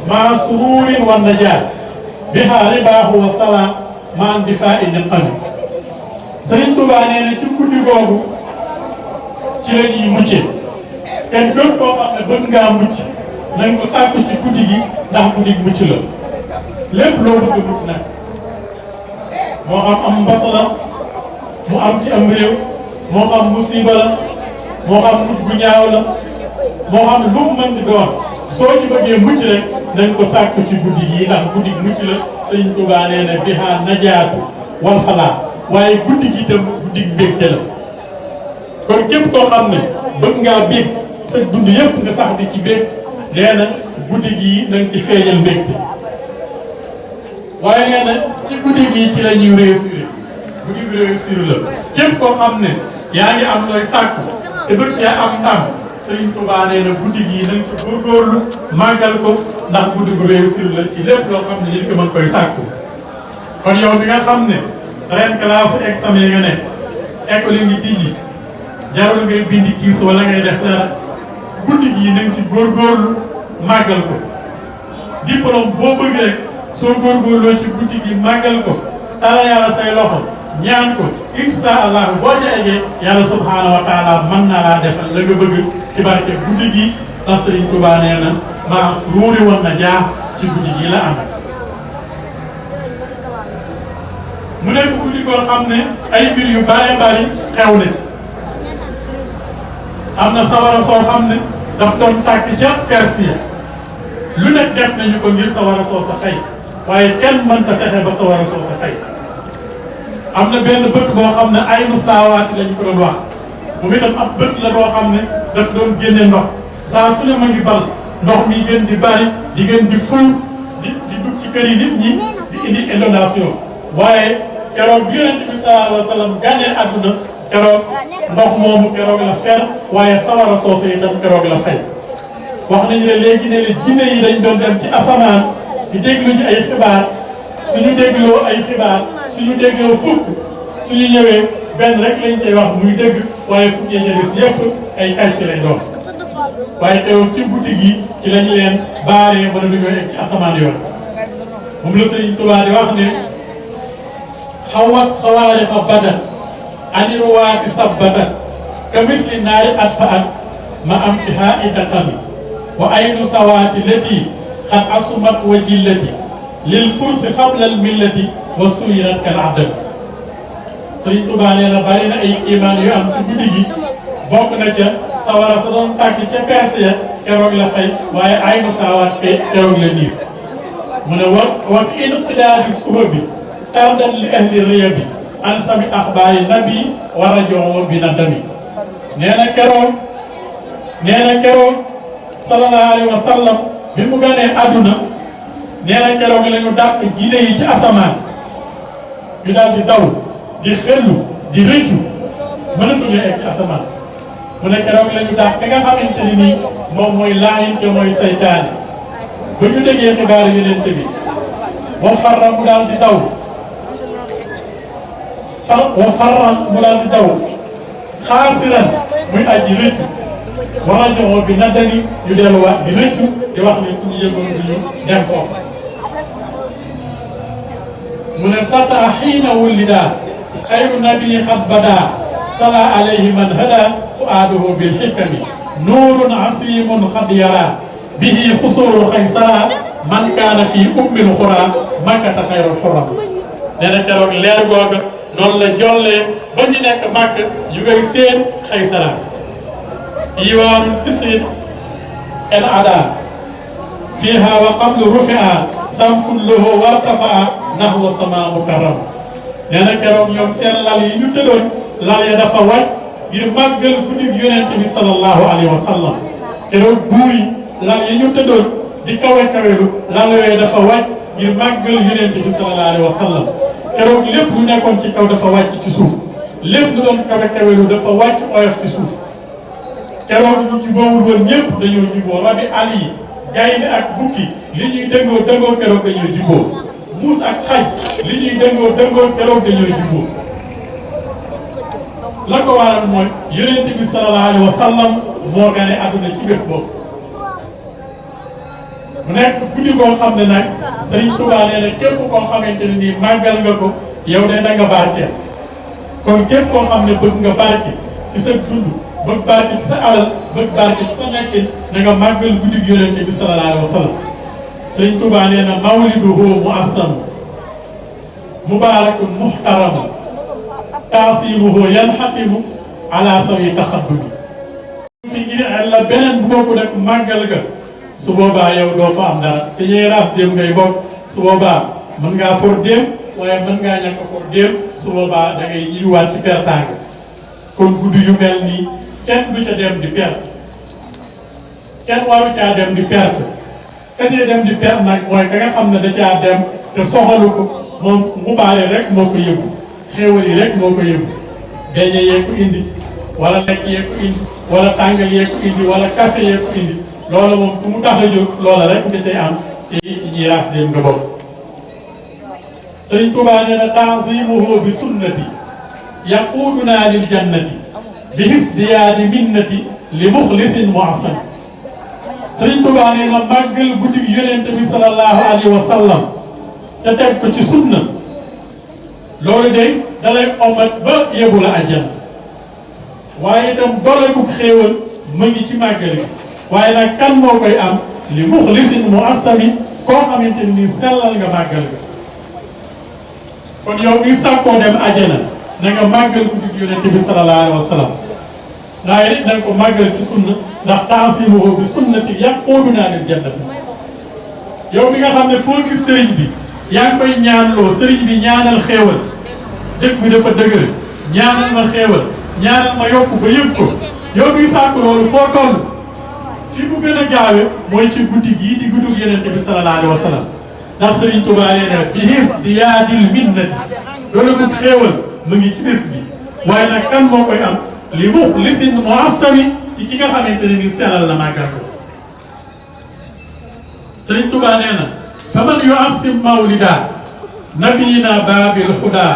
maa suruurin wan najaat biha ribaahu wa salaa maa difaa inil qalbi Sëriñ Tuubaa nee na ci guddi googu ci la ñuy mucce kenn gën koo xam ne bëgg ngaa mucc nañ ko sàkku ci guddi gi ndax guddi gi mucc la lépp loo bëgg mucc nag moo xam am mbas la mu am ci am réew moo xam musiba la moo xam mujj gu ñaaw la moo xam lu mu mën di doon soo ci bëggee mucc rek nañ ko sàkku ci guddi gi ndax guddi gi mucc la Sëriñ Tuubaa nee na biha najaatu wal falaa waaye guddi gi itam guddi gi mbégte la kon képp koo xam ne bëgg ngaa bég sa dund yëpp nga sax di ci bég nee na guddi gii na nga ci feeñal mbégte waaye nee na ci guddi gii ci la ñuy réussir guddi gi réussir la képp koo xam ne yaa ngi am looy sàkku te bëgg cee am ndam Sëriñ Tuubaa nee na guddi gii na nga ci góorgóorlu màggal ko ndax guddi gu réussir la ci lépp loo xam ne nit ki mën koy sàkku kon yow bi nga xam ne ren classe examen nga nekk école yi ngi tijji jarul ngay bindi kiis wala ngay def dara guddi gii na nga ci góorgóorlu màggal ko diplôme boo bëgg rek soo góorgóorloo ci guddi gi màggal ko tala yàlla say loxo ñaan ko insha allah boo ci eggee yàlla subhaanahu wa taala mën na laa defal la nga bëgg ci barke guddi gi ndax Sëriñ Tuubaa nee na maa ruuri woon na jaar ci guddi gi la am mu nekk guddi koo xam ne ay mbir yu bare bari xew na am na sawara soo xam ne daf doon tàkk ca Persia lu nekk def nañu ko ngir sawara soo sa xëy waaye kenn mënta fexe ba sawara soo sa xëy am na benn bët boo xam ne ay nu saawaati lañu ko doon wax moom itam ab bët la boo xam ne daf doon génne ndox saa su ne ma ngi bal ndox mi gën di bari di gën di ful di dugg ci kër yi nit ñi di indi inondation waaye keroog bi yonent bi sallallahu alayhi wa sallam gane àdduna keroog ndox moomu keroog la fer waaye sawara soose itam keroog la fay. wax nañu ne léegi ne la jinne yi dañ doon dem ci asamaan di déglu ci ay xibaar suñu dégloo ay xibaar suñu dégloo fukk suñu ñëwee benn rek lañ cay wax muy dëgg waaye fukk yi ca des yépp ay kàcc lañ doon waaye teewul ci guddi gi ci lañ leen baaree mën a lu ñoo egg ci asamaan yoon moom la Sëriñ Tuubaa di wax ne xawat xawaariqa badat aniruwaati sabbatat ka misli naari at fa at ma am ci haa iddatami wa aynu sawaati lati xat asumat wa jillati lil fursi xablal millati wa suyirat kal adab Sëriñ Tuubaa nee na bari na ay imaan yu am ci guddi gi bokk na ca sawara sa doon tàkk ca perse ya keroog la fay waaye aynu sawaat fe keroog la niis mu ne wa inqidaadi suba bi tardan li ahli riya bi an sami axbaari nabi wa rajo bi na dami nee na keroog sallallahu alayhi wa sallam bi mu ganee àdduna nee na keroog la ñu dàq jinne yi ci asamaan ñu daal di daw di xellu di rëccu mënatuñu egg ci asamaan mu ne keroog la ñu dàq ki nga xamante ni nii moom mooy laayin te mooy saytaane ba ñu déggee xibaar yonent bi wa farra mu daal di daw mu daal di daw xaasiran muy aji rëccu wa rajo bi na dani ñu delluwaat di rëccu di wax ne suñu yëgoon duñu dem foofu mu ne sata xiina wulida xayru nabii xat bada sala alayhi man hada fuaaduhu bil xikami nuurun asimun xad yara bihi xusuuru xaysara man kaana fii ummil xura makkata xayrul xuram nee na keroog leer googa noonu la jollee ba ñu nekk màkk yu ngay seen xaysara iwaanul kisrin el ada fiiha wa qablu rufia samkun lahu wartafaa nahwa sama mukarram nee na keroog ñoom seen lal yi ñu tëddoon lal ya dafa wàcc ngir màggal guddi yonent bi sallallahu alayhi wa sallam keroog buur yi lal yi ñu tëddoon di kawelu lal yooyu dafa wàcc ngir màggal yonent bi sallallahu alayhi wa sallam keroog lépp lu nekkoon ci kaw dafa wàcc ci suuf lépp lu doon kawelu dafa wàcc oyof ci suuf keroog ñu juboowul woon ñëpp dañoo juboo rabi ali gaynde ak bukki li ñuy dëngoo keroog dañoo juboo muus ak xaj li ñuy dëngoo keroog dañoo juboo la ko waral mooy yonent bi sallallahu alayhi wa sallam moo gane àdduna ci bés boobu mu nekk guddi koo xam ne nag Sëriñ Tuubaa nee na képp koo xamante ne nii màggal nga ko yow de da nga barkeel kon képp koo xam ne bëgg nga barke ci sa dund bëgg barke ci sa alal bëgg barke ci sa nekkin na nga màggal guddi gi yonent bi sallallahu alayhi wa sallam Sëriñ Tuubaa nee na mawliduhu muassam mubaarakun muhtaram taasimuhu yanxatimu ala sawi taxaddumi fi ngir la beneen bu bokku rek màggal ga su boobaa yow doo fa am dara te ñuy raas déem ngay bokk su boobaa mën ngaa for déem waaye mën ngaa ñàkk a for déem su boobaa da ngay ñiwaat ci pertaanga kon guddi yu mel nii kenn du ca dem di perte kenn waru caa dem di perte ka cee dem di perte nag mooy ka nga xam ne da caa dem te soxalu ko moom mubaale rek moo ko yëngu xéewal yi rek moo ko yëngu beñe yee ko indi wala lekk yee ko indi wala tàngal yee ko indi wala café yee ko indi loola moom ku mu tax a jóg loola rek nga cay am te ci ñuy raas dem nga bokk Sëriñ Tuubaa nee na tanzimuhu bi sunnati yaquuduna lil jannati bi hisdiyaadi minnati li muxlisin muassam Sëriñ Tuubaa nee na màggal guddi gi yonent bi sallallahu alayhi wa sallam te teg ko ci sunna loolu de dalay omat ba yóbbu la àjjana waaye itam doole ku xéewal mu ngi ci màggal gi waaye nag kan moo koy am li muxlisin muassami koo xamante ni sellal nga màggal ga kon yow mi sàkkoo dem àjjana na nga màggal guddi gi yonent bi sallallahu alayhi wa sallam waaye it na nga ko màggal ci sunna ndax taasimuhu bi sunnati yaquuduna lil jannati yow mi nga xam ne foo gis sëriñ bi yaa ngi koy ñaanloo sëriñ bi ñaanal xéewal dëkk bi dafa dëgër ñaanal ma xéewal ñaanal ma yokku ba yëg ko yow mi sàkk loolu foo toll fi mu gën a gaawe mooy ci guddi gii di guddi yonent bi sallallahu alayhi wa sallam ndax Sëriñ Tuubaa nee na bi hisdiyaadil minnati doole ko xéewal mu ngi ci bés bi waaye nag kan moo koy am li mu lisin mu astami ci ki nga xamante ne ni sellal la màggal ko Sëriñ Tuubaa nee na faman yuassim mawlida nabiyina baabil huda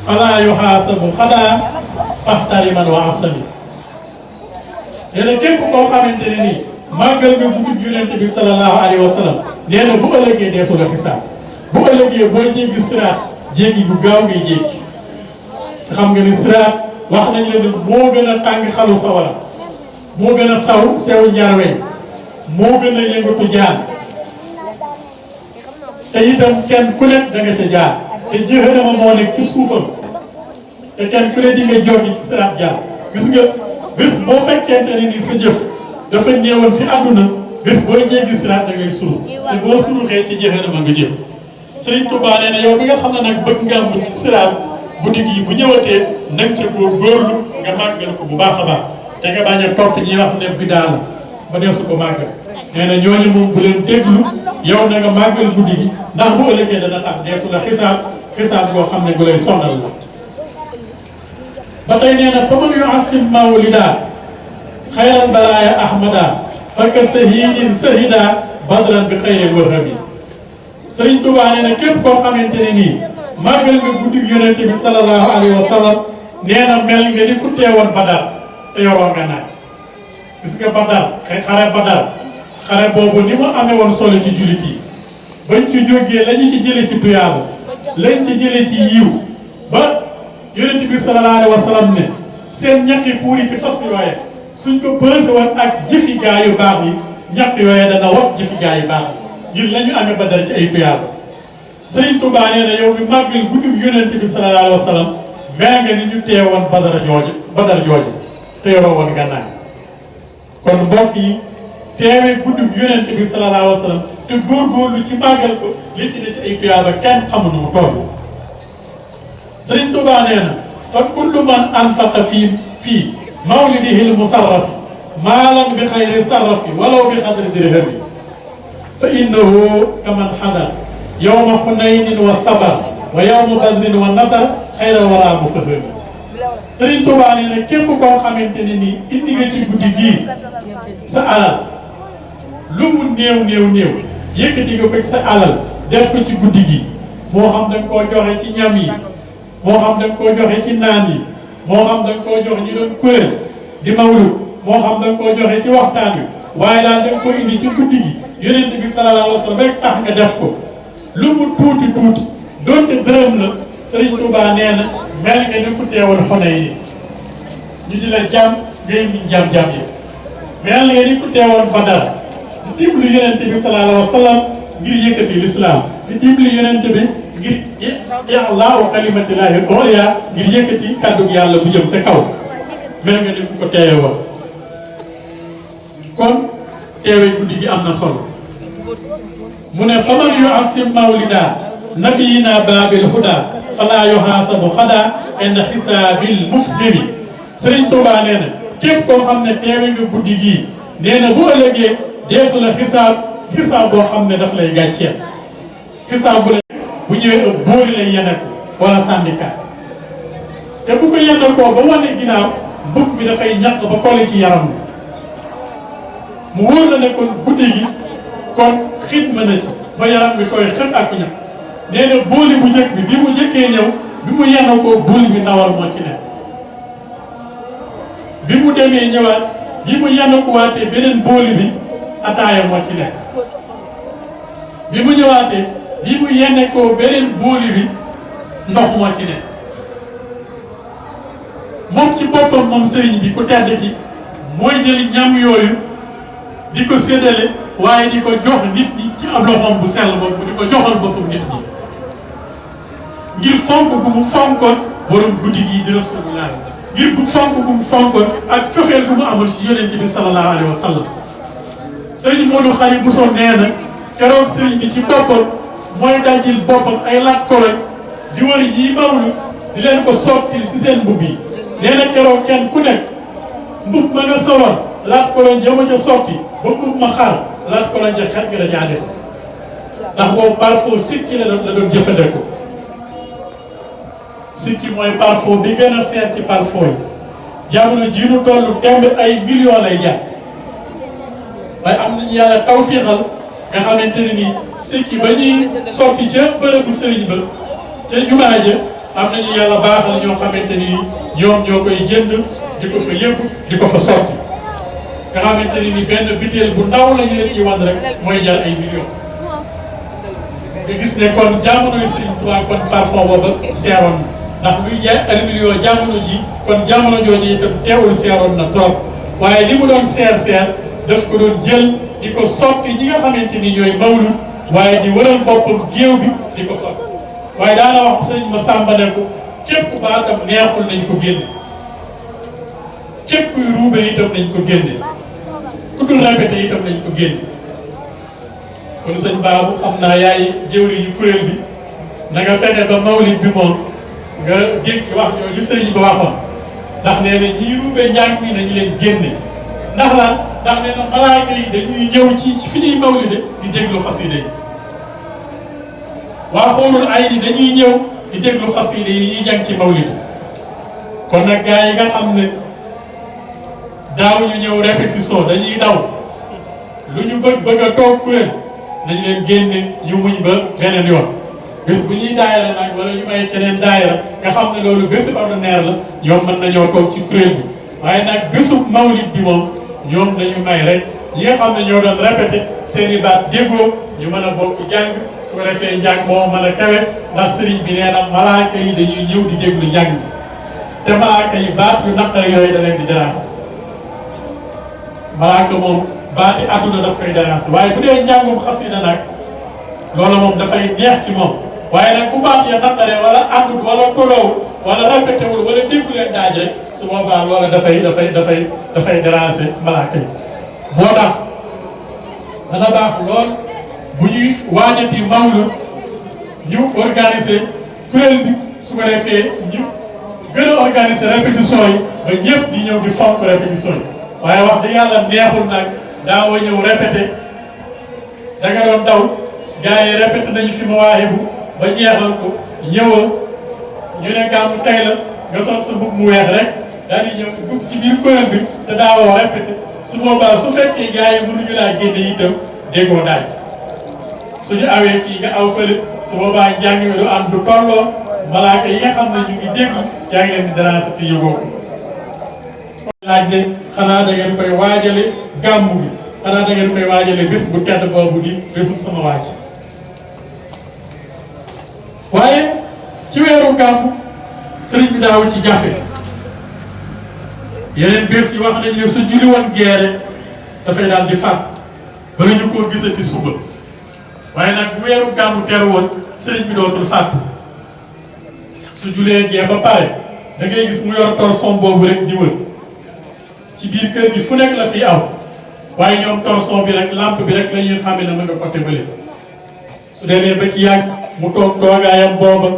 fala yuhaasabu xada faxtariman wa asami nee na képp koo xamante ne nii màggal nga guddi yonent bi sallallahu alayhi wa sallam nee na bu ëllëgee deesu la xisaab bu ëllëgee booy jéggi siraat jéggi bu gaaw ngay jéggi xam nga ni siraat wax nañ la ne moo gën a tàng xalu sawara moo gën a sew njarweñ moo gën a yëngatu jaan te itam kenn ku nekk da nga ca jaar te jahannama moo nekk ci suufam te kenn ku ne di nga joggi ci siraat jaar gis nga bés boo fekkente ne ni sa jëf dafa néewoon fi àdduna bés booy jéggi siraat da ngay suru te boo suruxee ci jahannama nga jëm Sëriñ Tuubaa nee na yow bi nga xam ne nag bëgg nga am ci siraat guddi gi bu ñëwatee nang ca góorgóorlu nga màggal ko bu baax a baax te nga bañ a topp ñi wax ne bidaa la ba deesu ko màggal nee na ñooñu moom bu leen déglu yow na nga màggal guddi gi ndax bu ëllëgee dana tax deesu la xisaab boo xam ne bu lay sonal la ba tey nee na fa man yuassim mawlida xayral balaaya ahmada faka sahidin sahida badran bi xayril wahabi Sëriñ Tuubaa nee na képp koo xamante ne nii màggal nga guddi yonente bi sallallahu alayhi wa sallam nee na mel nga ni ku teewoon Badar te yoroo nga naaj gis nga Badar xare boobu ni mu amee woon solo ci jullit yi bañ ci jógee la ñu ci jëlee ci tuyaaba lañ ci jëlee ci yiw ba yonente bi sallallahu alayhi wa sallam ne seen ñaqi puuri ci fas yooye suñ ko bëse woon ak jëfi gaa yu baax yi ñaq yooye dana wax jëfi gaa yu baax yi ngir la ñu amee Badar ci ay tuyaaba Sëriñ Tuubaa nee na yow mi màggal guddi yonente bi sallallahu alayhi wa sallam mel nga ni ñu teewoon Badar jooju te yoroo woon gànnaay kon mbokk yi teewee guddi yonente bi sallallahu alayhi wa sallam te góorgóorlu ci màggal ko li ci ne ci ay tuyaaba kenn xamu nu mu toll Sëriñ Tuubaa nee na fa kullu man anfaqa fii mawlidihi l-musarrafi maalan bi xayri sarrafi walaw bi xadri dirhami fa innahu kaman xadar yawma xunaynin wa sabar wa yawma badrin wa nasar xayra wara bu fahami Sëriñ Tuubaa nee na képp koo xamante ne nii indi nga ci guddi gii sa alal lu mu néew yëkkati nga ko sa alal def ko ci guddi gi moo xam da nga koo joxe ci ñam yi moo xam da nga koo joxe ci naan yi moo xam da nga koo joxe ñu doon kuréel di mawlud moo xam da nga koo joxe ci waxtaan wi waaye daal da nga ko indi ci guddi gi yonent bi sallallahu alayhi wa sallam rek tax nga def ko lu mu tuuti doonte dërëm la Sëriñ Tuubaa nee na mel nga ni ku teewal xone yi ñu di la jàmm ngay mi jàmm yi mel nga ni ku teewal Badar di dimbali yonent bi sallallahu alayhi wa sallam ngir yëkkati lislaam di dimbali yonent bi ngir i'laa kalimatillahi al-ulya ngir yëkkati kàddu yàlla bu jëm ca kaw mel nga ni ku ko teewal kon teewee guddi gi am na solo mu ne faman yuassim mawlida nabiyina baabil huda fala yuhaasabu xada inda xisaabil muflimi Sëriñ Tuubaa nee na képp koo xam ne teewe nga guddi gii nee na bu ëllëgee deesu la xisaab boo xam ne daf lay gàcceel xisaab bu la bu ñëwee ëpp boori lay yeneku wala syndicat te bu ko yenekoo ba wane ginnaaw mbub mi dafay ñàkk ba kole ci yaram mu wóor la ne kon guddi gi kon xitma na ci ba yaram bi koy xët ak ñàkk nee na booli bu njëkk bi mu njëkkee ñëw bi mu yenekoo booli bi ndawal moo ci nekk bi mu demee ñëwaat bi mu yenekuwaatee beneen booli bi ataaya moo ci nekk bi mu ñëwaatee bi mu yenekoo beneen booli bi ndox moo ci nekk moom ci boppam moom sëriñ bi ku tedd ki mooy jëli ñam yooyu di ko séddale waaye di ko jox nit ñi ci ab loxoom bu sell boobu di ko joxal boppam nit ñi ngir fonk bu mu fonkoon borom guddi gi di rasulullah ngir bu fonk bu mu fonkoon ak cofeel bu mu amoon ci yonent bi sallallahu alayhi wa sallam sëriñ Modou Khari Bousso nee na keroog sëriñ bi ci boppam mooy dajil boppam ay laaj koloñ di wër yi mawlu di leen ko sottil ci seen mbubb yi nee na keroog kenn ku nekk mbubb ma nga soloon laaj koloñ jëma ca sotti ba mbubb ma xaar laaj koloñ ja xet nga dajaa des ndax boobu parfois sikki la doon jëfandikoo sikki mooy parfum bi gën a seer ci parfum yi jamono jii nu tollu tembe ay millions lay jar waaye am nañu yàlla tawfiixal nga xamante ne nii sikki ba ñuy sotti ca bërëbu sëriñ ba ca jumaa ja am nañu yàlla baaxal ñoo xamante ni ñoom ñoo koy jënd di ko fa yëpp di ko fa sotti nga xamante ni benn butéel bu ndaw la ñu leen ciy wan rek mooy jar ay millions nga gis ne kon jamonoy Sëriñ Tuubaa kon parfum booba seeroon na ndax luy jaay ay millions jamono ji kon jamono jooju itam teewul seeroon na trop waaye li mu doon seer daf ko doon jël di ko sotti ñi nga xamante ni ñooy mawlud waaye di wëral boppam géew bi di ko sotti waaye daana wax sëñ ma sàmba ne ko képp baatam neexul nañ ko génne képp kuy ruube itam nañ ko génne ku dul répété itam nañ ko génne kon sëñ Baabu xam naa yaay jëwriñu kuréel bi na nga fexe ba mawlid bi moom nga dégg ci wax ñoo li sëriñ ba waxoon ndax nee na ñiy ruube njàng mi nañu leen génne ndax lan ndax nee na malaaka yi dañuy ñëw ci fi ñuy mawlide di déglu xasida yi waa xoolul ay ni dañuy ñëw di déglu xasida yi ñuy jàng ci mawlid kon nag gars yi nga xam ne daawuñu ñëw répétition dañuy daw lu ñu bëgg a toog kuréel nañ leen génne ñu muñ ba beneen yoon bés bu ñuy daayira nag wala ñu may keneen daayira nga xam ne loolu bésu ordinaire la ñoom mën nañoo toog ci kuréel bi waaye nag bésu mawlid bi moom ñoom nañu may rek ñi nga xam ne ñoo doon répété seen i baat déggoo ñu mën a bokk jàng su ko defee njàng moo mën a kawe ndax sëriñ bi nee na malaaka yi dañuy ñëw di déglu njàng bi te malaaka yi baat yu naqare yooyu da leen di déranger malaaka moom baati àdduna daf koy déranger waaye bu dee njàngum xasida nag loolu moom dafay neex ci moom waaye nag bu baat ya naqare wala àndut wala toloowul wala répété wul wala déggu leen daaj rek su boobaa loolu dafay déranger malaaka yi moo tax dana baax lool bu ñuy waajati mawlud ñu organiser kuréel bi su ko defee ñu gën a organiser répétition yi ba ñëpp di ñëw di fonk répétition yi waaye wax dëgg yàlla neexul nag daawoo ñëw répété da nga doon daw gars yi répété nañu fi Mawaahibu ba jeexal ko ñëwoo ñu ne gàmmu tey la nga sol sa mbubb mu weex rek daal di ñëw dugg ci biir kuréel bi te daawoo répété su boobaa su fekkee gars yi mënuñu laa génne itam déggoo daaj suñu awee fii nga aw fële su boobaa njàng mi du am du tolloo malaaka yi nga xam ne ñu ngi déglu yaa ngi leen di déranger te yëgoo ko laaj ne xanaa da ngeen koy waajale gàmmu bi xanaa da ngeen koy waajale bés bu tedd boobu di bésu sama waaj waaye ci weeru gàmmu sëriñ bi daaw ci jafe yeneen bés yi wax nañ ne su julli woon geere dafay daal di fàtt bala ñu koo gisati suba waaye nag bu weeru gàmmu teru woon sëriñ bi dootul fàtt su julee gee ba pare da ngay gis mu yor torson boobu rek di wër ci biir kër gi fu nekk la fi aw waaye ñoom torson bi rek lampe bi rek la ñuy xàmme ne ma nga côté bële su demee ba ci yàgg mu toog toogaayam booba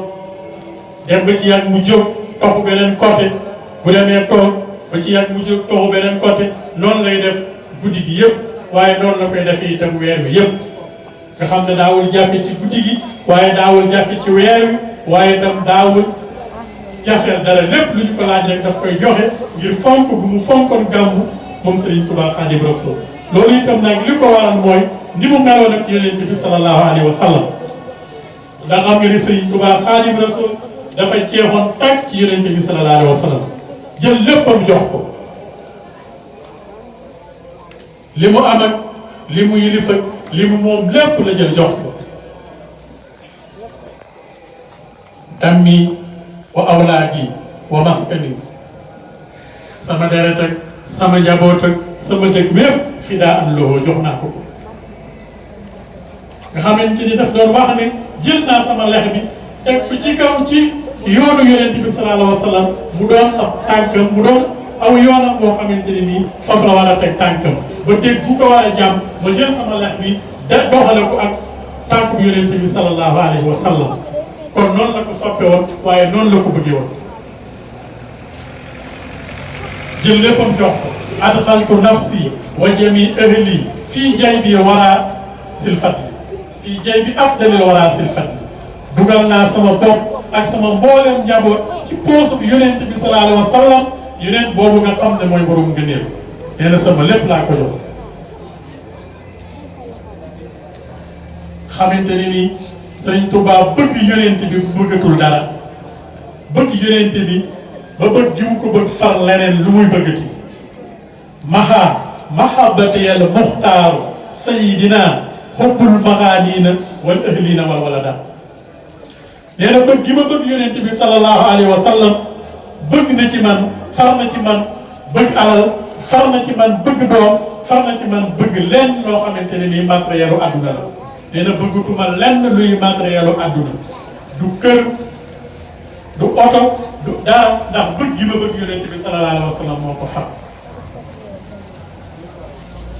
dem ba ci yàgg mu jóg toxu beneen côté bu demee toog ba ci yàgg mu jóg toxu beneen côté noonu lay def guddi gi yëpp waaye noonu la koy defee itam weer wi yëpp nga xam ne daawul jafe ci guddi gi waaye daawul jafe ci weer wi waaye itam daawul jafeel dara lépp lu ñu ko laaj rek daf koy joxe ngir fonk bu mu fonkoon gàmmu moom Serigne Touba Khadim Rasoul loolu itam nag li ko waral mooy ni mu meloon ak Yonent bi sallallahu alayhi wa sallam ndax xam nga ni Serigne Touba Khadim Rasoul dafa jeexoon tàkk ci Yonent bi sallallahu alayhi wa sallam jël léppam jox ko li mu am ak li mu yilif ak li mu moom lépp la jël jox ko dammi wa awlaadi wa maskani sama deret ak sama njaboot ak sama dëkk bi yëpp fi daa am loo jox naa ko ko nga xamante ni daf doon wax ne jël naa sama lex bi teg ko ci kaw ci yoonu Yonent bi sallallahu alayhi wa sallam mu doon ab tànkam mu doon aw yoonam boo xamante ni nii foofu la war a teg tànkam ba dégg bu ko war a jàmm ma jël sama lex bi doxale ko ak tànk bu Yonent bi sallallahu alayhi wa sallam kon noonu la ko soppe woon waaye noonu la ko bëggee woon jël léppam jox ko adxaltu nafsi wa jami ahli fii jaybi wara sil fadli fii jaybi afdalil wara sil fadli dugal naa sama bopp ak sama mbooleem njaboot ci poosub yonent bi sallallahu alayhi wa sallam yonent boobu nga xam ne mooy borom ngëneel nee na sama lépp laa ko jox xamante ni nii Sëriñ Tuubaa bëgg yonent bi bu bëggatul dara bëgg yonent bi ba bëgg gi mu ko bëgg far leneen lu muy bëggati mahabbatiyal muxtaaru sayidina xubbul maxaaniina wal ahliina wal walada nee na bëgg gi ma bëgg yonent bi sallallahu alayhi wa sallam bëgg na ci man far na ci man bëgg alal far na ci man bëgg doom far na ci man bëgg lenn loo xamante ne nii matérielu àdduna la nee na bëggatuma lenn luy matérielu àdduna du kër du oto du dara ndax bëgg gi ma bëgg yonent bi sallallahu alayhi wa sallam moo ko xam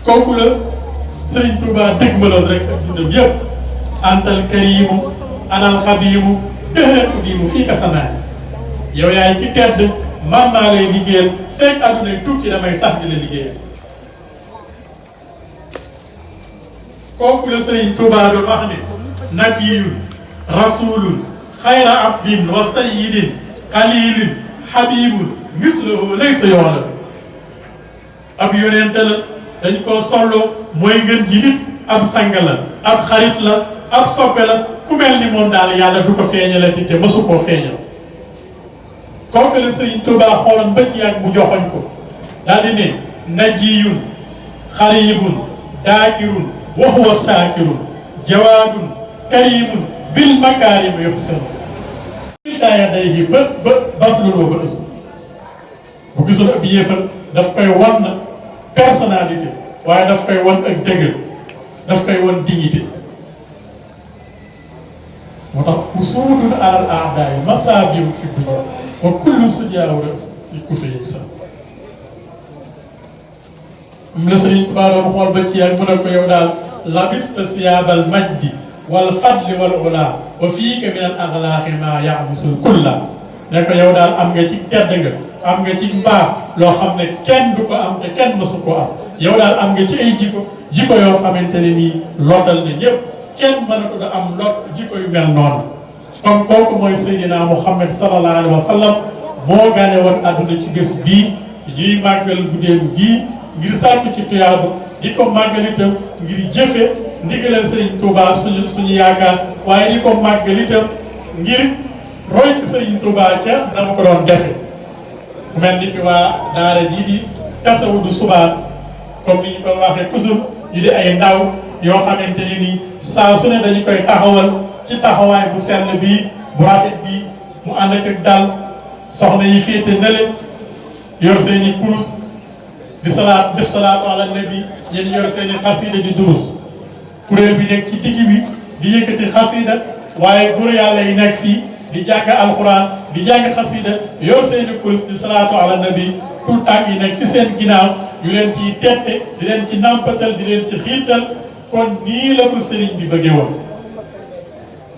kooku la Sëriñ Tuubaa dégg ma loon rek ak dundam yëpp antal karimu anal xadimu dëhëran udimu fii ka sanaay yow yaay ki tedd man maa lay liggéeyal fekk àdduna tukki damay sax di la liggéeyal kooku la Sëriñ Tuubaa doon wax ne nabiyun rasulun xayra abdin wa sayyidin xalilin habibun mislahu laysa yoxla ab yonente la dañ koo sollo mooy ngën ji nit ab sang la ab xarit la ab soppe la ku mel ni moom daal yàlla du ko feeñalati te mësu koo feeñal kooku la Sëriñ Tuubaa xooloon ba ci yàgg mu joxoñ ko daal di ne najiyun xaribun daakirun wa huwa saakirun jawaadun karimun bil makaarim yuxsan daaya day yi ba basluloo ba ësu bu gisul ab yéefal daf koy wan na personnalité waaye daf koy wan ak dëgër daf koy wan dignité moo tax usuudun alal aadaayi masaabiru fi dunya wa kullu sujaaw ras li ku fi sa la Sëriñ Tuubaa doon xool ba ci yàgg mu ne ko yow daal labista siyaabal majdi wal fadli wal ula wa fiika min al axlaaqi maa yaxmusul kulla ne ko yow daal am nga ci tedd nga am nga ci mbaax loo xam ne kenn du ko am te kenn mësu ko am yow daal am nga ci ay jikko yoo xamante ne nii lottal na ñëpp kenn mënatu da am lot jikko yu mel noonu kon kooku mooy Seydina Muhammad sallallahu alayhi wa sallam moo gane woon àdduna ci bés bii ñuy màggal guddeem gii ngir sàkku ci tuyaaba di ko màggal itam ngir jëfe ndigalal Sëriñ Tuubaa suñu yaakaar waaye di ko màggal itam ngir roy ci Sëriñ Tuubaa ca dama ko doon defe mel ni bi waa daara jii di Tasawudu Subaan comme ni ñu ko waxee toujours ñu di ay ndaw yoo xamante ni nii saa su ne dañu koy taxawal ci taxawaay bu sell bii bu rafet bii mu ànd ak dal soxna yi féete nale yor seeni kurus di salaat def salaatu ala nabi ñeen yor seeni xasida di durus kuréel bi nekk ci digg bi di yëkkati xasida waaye góor yàlla yi nekk fii di jàng alxuraan di jàng xasida yor seeni kurus di salaatu ala nabi tout tànk yi nekk ci seen ginnaaw yu leen ciy tette di leen ci nampatal di leen ci xiirtal kon nii la ko sëriñ bi bëggee woon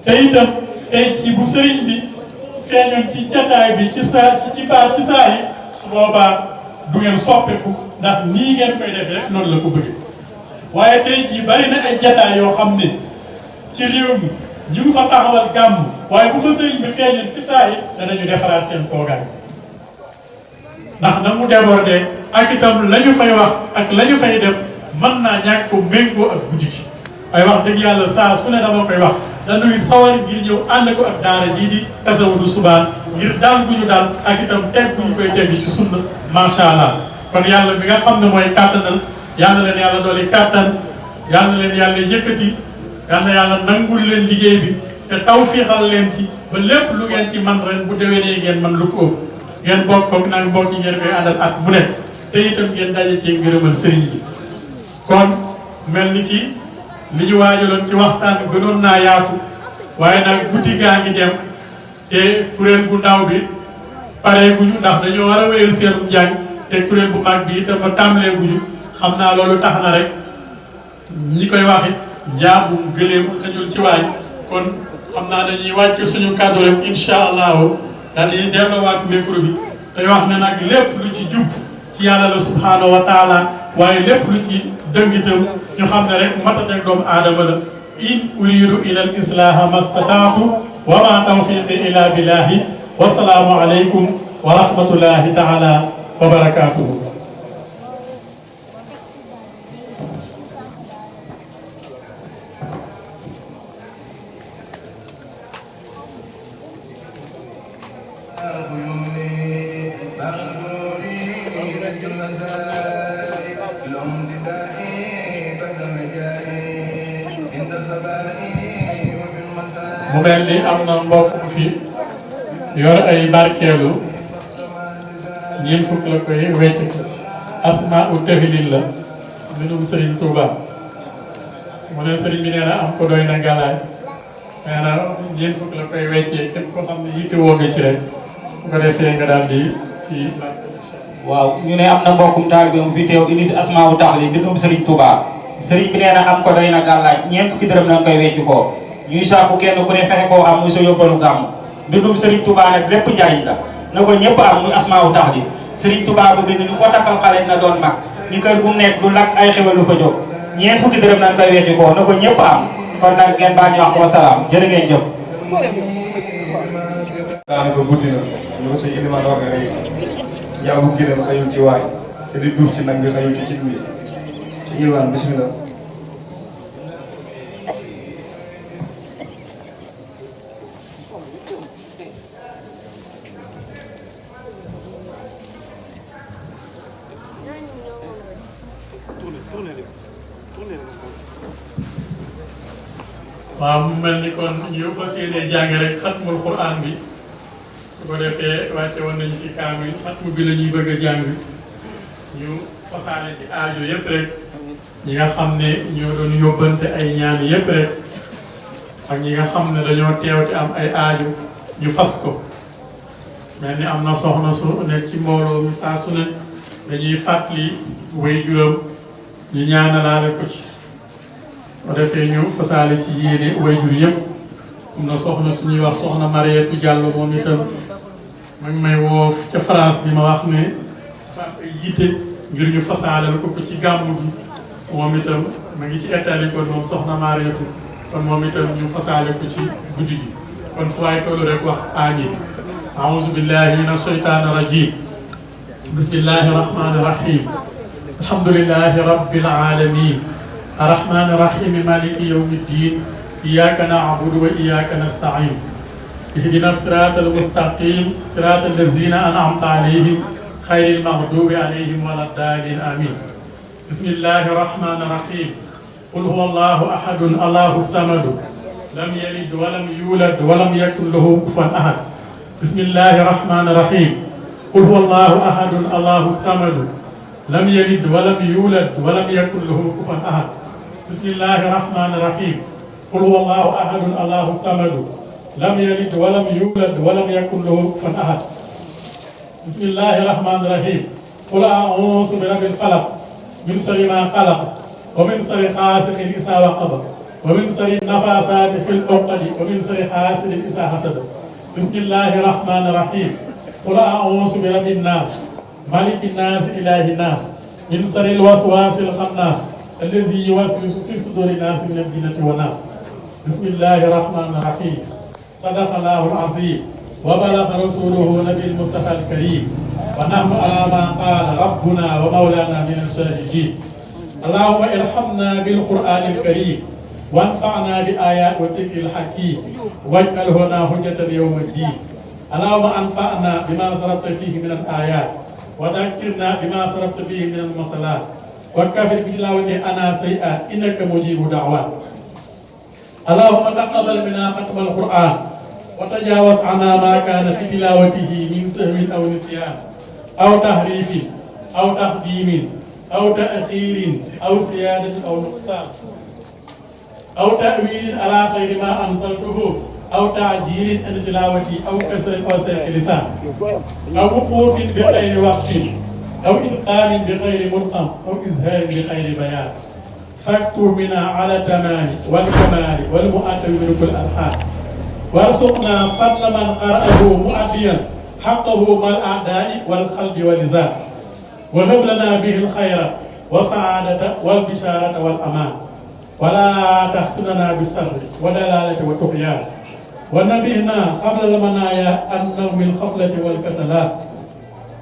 te itam tey ci bu sëriñ bi feeñoon ci jataay bi ci saa yi su boobaa du ngeen soppeeku ndax nii ngeen koy defee rek noonu la ko bëggee waaye tey jii bari na ay jataay yoo xam ne ci réew mi ñu ngi fa taxawal gàmm waaye bu fa sëriñ bi feeñoon ci saa yi danañu defaraat seen toogaay ndax na mu débordé ak itam la ñu fay wax ak la ñu fay def mën naa ñàkk ko méngoo ak guddi gi ay wax dëgg yàlla saa su ne dama koy wax dañuy sawar ngir ñëw ànd ko ak daara jii di Tasawudu Subaan ngir daal gu ñu daal ak itam teg gu ñu koy teg ci sunna macha allah kon yàlla mi nga xam ne mooy kàttanal yàlla leen yàlla doole kàttan yàlla leen yàlla yëkkati yàlla nangul leen liggéey bi te tawfiixal leen ci ba lépp lu ngeen ci man ren bu déwénee ngeen man lu ko ëpp ngeen bokk koog naan mbokk yi ngeen koy àndal at bu nekk te itam ngeen daje ci ngërëmal sëriñ bi kon mel ni ki li ñu waajaloon ci waxtaan gënoon naa yaatu waaye nag guddi gaa ngi dem te kuréel bu ndaw bi pare guñu ndax dañoo war a wéyal seenum njàng te kuréel bu mag bi itam ba tàmbalee guñu xam naa loolu tax na rek ñi koy waxit njaabum gëleem xëjul ci waay kon xam naa dañuy wàcc suñu kàddu rek incha allahu daal di delloowaat micro bi tey wax ne nag lépp lu ci jub ci yàlla la subhaanahu wa taala waaye lépp lu ci dëngitam ñu xam ne rek matateeg doomu aadama la in uridu ila al islaha mastataatu wa ma tawfiqi illa billahi wasalaamu aleykum wa rahmatullahi taala wa barakatuhu. mu mel ni am na mbokk fi yor ay barkeelu ñeent fukk la koy wecc asma u tahlil la mbindum Serigne Touba mu ne Serigne bi nee na am ko doy na galaay nee na ñeent fukk la koy weccee képp ko xam ne yitte woo nga ci rek bu ko defee nga daal di ci. waaw ñu ne am na mbokkum taalibe mu fi teew indi asma u tahlil mbindum Serigne Touba Serigne bi nee na am ko doy na galaay ñeent fukki dërëm na koy wecc ko. ñuy sàkku kenn ku ne fexe koo am muy sa yóbbalu gàmm mbindum Serigne Touba nag lépp njariñ la na ko ñëpp am muy asmaawu tahlil Serigne Touba ko bind ni ko takkal xale na doon mag ni kër gu nekk lu lakk ay xewal lu fa jóg ñeent fukki dërëm nañ koy wecci ko na ko ñëpp am kon nag ngeen baal ñu wax ko salaam jërë ngeen jëf. daanaka guddi na ñu ko sëñ Ilimaan waxee rek yàlla bu gënal xëyul ci waay te di duuf ci nag bi xëyul ci cin bi ci Ilimaan bismillah. waaw mu mel ni kon ñu fas yéene jàng rek xatmul Qur'an bi su ko defee wàcce woon nañu ci kaamil xatmu bi la ñuy bëgg a jàng ñu fasaale ci aajo yëpp rek ñi nga xam ne ñoo doon yóbbante ay ñaan yëpp rek ak ñi nga xam ne dañoo teew te am ay aajo ñu fas ko mel ni am na soxna su nekk ci mbooloo mi saa su ne dañuy fàttali way juróom ñu ñaanalaale ko ci o defee ñu fasaale ci yéene wayjur yëpp am na soxna suñuy wax soxna Mariétu Diallo moom itam ma ngi may woo ca France bi ma wax ne dafa am ay yitte ngir ñu fasaalal ko ci gàmmu gi moom itam ma ngi ci Italie kon moom soxna Mariétu kon moom itam ñu fasaale ko ci guddi gi kon fu waay tollu rek wax amin aouzu billahi min asheytaani rajim bismillahi rahmani rahim alhamdulillahi rabbil alamin الرحمن الرحيم مالك يوم الدين إياك نعبد وإياك نستعين اهدنا الصراط المستقيم صراط الذين أنعمت عليهم خير المغضوب عليهم ولا الضالين آمين بسم الله الرحمن الرحيم قل هو الله أحد الله الصمد لم يلد ولم يولد ولم يكن له كفوا أحد بسم الله الرحمن الرحيم قل هو الله أحد الله الصمد لم يلد ولم يولد ولم يكن له كفوا أحد بسم الله الرحمن الرحيم قل هو الله أحد الله الصمد لم يلد ولم يولد ولم يكن له كفوا أحد بسم الله الرحمن الرحيم قل أعوذ برب الفلق من شر ما خلق ومن شر غاسق إذا وقب ومن شر النفاثات في العقد ومن شر حاسد إذا حسد بسم الله الرحمن الرحيم قل أعوذ برب الناس ملك الناس إله الناس من شر الوسواس الخناس الذي يوسوس في صدور الناس من الجنة والناس بسم الله الرحمن الرحيم صدق الله العظيم وبلغ رسوله نبي المصطفى الكريم ونحن على ما قال ربنا ومولانا من الشاهدين اللهم ارحمنا بالقرآن الكريم وانفعنا بآيات والذكر الحكيم واجعله لنا حجة يوم الدين اللهم انفعنا بما صرفت فيه من الآيات وذكرنا بما صرفت فيه من المصلات وكفر بتلاوته أنا سيئات إنك مجيب دعوات اللهم تقبل منا ختم القرآن وتجاوز عنا ما كان في تلاوته من سهو أو نسيان أو تحريف أو تقديم أو تأخير أو زيادة أو نقصان أو تأويل على خير ما أنزلته أو تعجيل عن تلاوته أو كسر أو سيخ لسان أو وقوف بغير وقت أو إلقاء بخير مرقم أو إزهار بخير بيان فاكتب منا على التمام والكمال والمؤتم من كل الألحان وارزقنا فضل من قرأه مؤديا حقه مع الأعداء والخلق واللزام وهب لنا به الخير والسعادة والبشارة والأمان ولا تختننا بالسر والدلالة والطغيان ونبهنا قبل المنايا عن نوم الخفلة والكسلات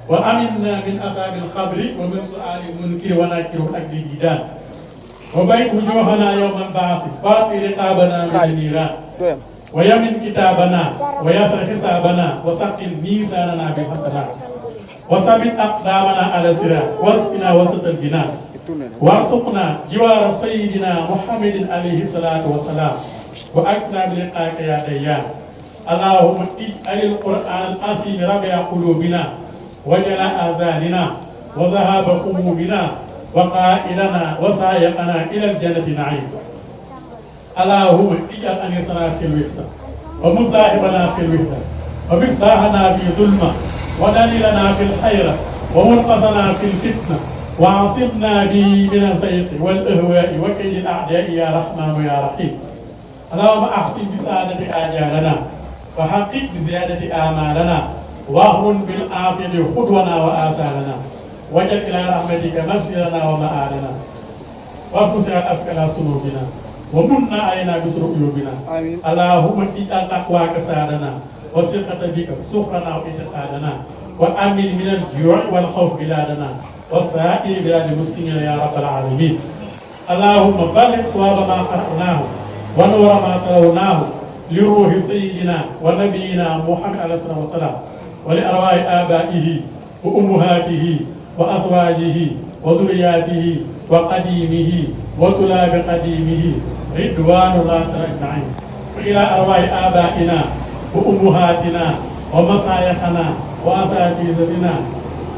وأمنا من أصحاب الخبر ومن سؤال المنكر ونكر أجل الجدال وبيت وجوهنا يوم البعث باطل رقابنا من النيران ويمن كتابنا ويسر حسابنا وسقل ميزاننا بالحسنات وثبت أقدامنا على الصراط واسقنا وسط الجنان وارزقنا جوار سيدنا محمد عليه الصلاة والسلام وأكرمنا بلقائك يا ديان اللهم اجعل القرآن العظيم ربيع قلوبنا وجلاء آذاننا وذهاب همومنا وقائدنا وسائقنا إلى الجنة نعيم اللهم اجعل أنيسنا في الوحدة ومصاحبنا في الوحدة ومصلاحنا في ظلمة ودليلنا في الخير ومنقذنا في الفتنة وعصمنا به من الزيغ والأهواء وكيد الأعداء يا رحمن يا رحيم اللهم أحكم بسعادة آجالنا وحقق بزيادة آمالنا واغرن بالعافية خطونا وآثارنا واجعل إلى رحمتك مسيرنا ومآلنا واسكن سيئات أفكار سنوبنا ومننا علينا بسر عيوبنا اللهم اجعل تقواك سادنا وثقة بك سخرنا واعتقادنا وأمن من الجوع والخوف بلادنا وسائر بلاد المسلمين يا رب العالمين اللهم بلغ صواب ما قرأناه ونور ما تلوناه لروح سيدنا ونبينا محمد عليه الصلاة والسلام ولأرواح آبائه وأمهاته وأزواجه وذرياته وقديمه وطلاب قديمه رضوان الله تعالى أجمعين وإلى أرواح آبائنا وأمهاتنا ومشايخنا وأساتذتنا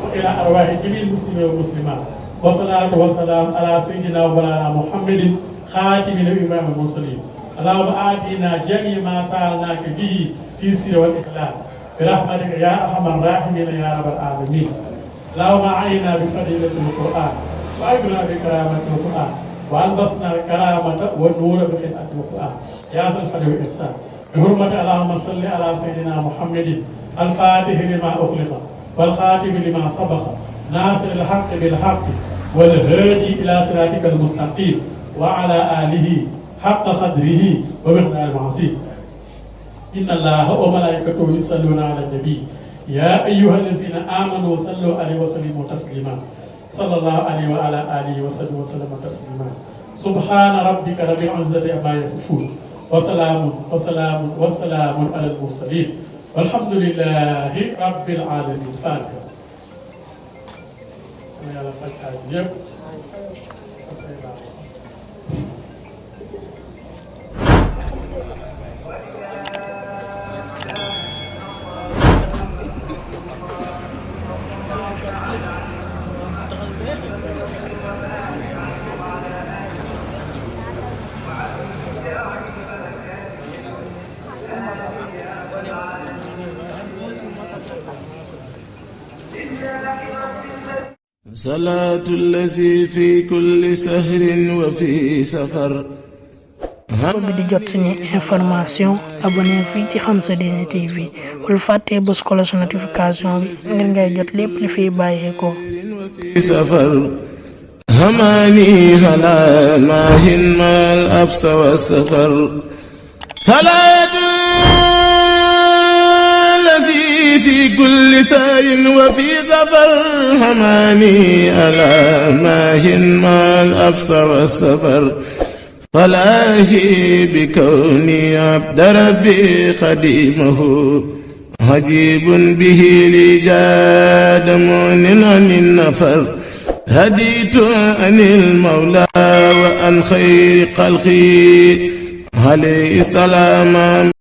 وإلى أرواح جميع المسلمين والمسلمات والصلاة والسلام على سيدنا ومولانا محمد خاتم الإمام المرسلين اللهم آتنا جميع ما سألناك به في السر والإخلاص برحمتك يا أرحم الراحمين يا رب العالمين اللهم أعنا بفضيلة القرآن وأجرنا بكرامة القرآن وألبسنا الكرامة والنور بخدمة القرآن يا ذا الفضل والإحسان بحرمة اللهم صل على سيدنا محمد الفاتح لما أغلق والخاتم لما سبق ناصر الحق بالحق والهادي إلى صراطك المستقيم وعلى آله حق قدره ومقدار العظيم إن الله وملائكته يصلون على النبي يا أيها الذين آمنوا صلوا عليه وسلموا تسليما صلى الله عليه وعلى آله وصحبه وسلم تسليما سبحان ربك رب العزة عما يصفون وسلام على المرسلين والحمد لله رب العالمين فاتحة يلا فاتحة يب صلاة الذي في كل سهر وفي سفر bi di jot suñu information abonné fii ci Hamza Diine TV bul fàtte bës cloche notification bi ngir ngay jot lépp li fiy bàyyeekoo وفي سفر هماني هلا ماهن ما الأبس والسفر صلاة الذي في كل سهر وفي سفر هماني هلا ماهن ما الأبس والسفر فلاهي بكوني عبد ربي خديمه عجيب به لي جاد مؤمن عن النفر هديت عن المولى وعن خير خلقي عليه السلام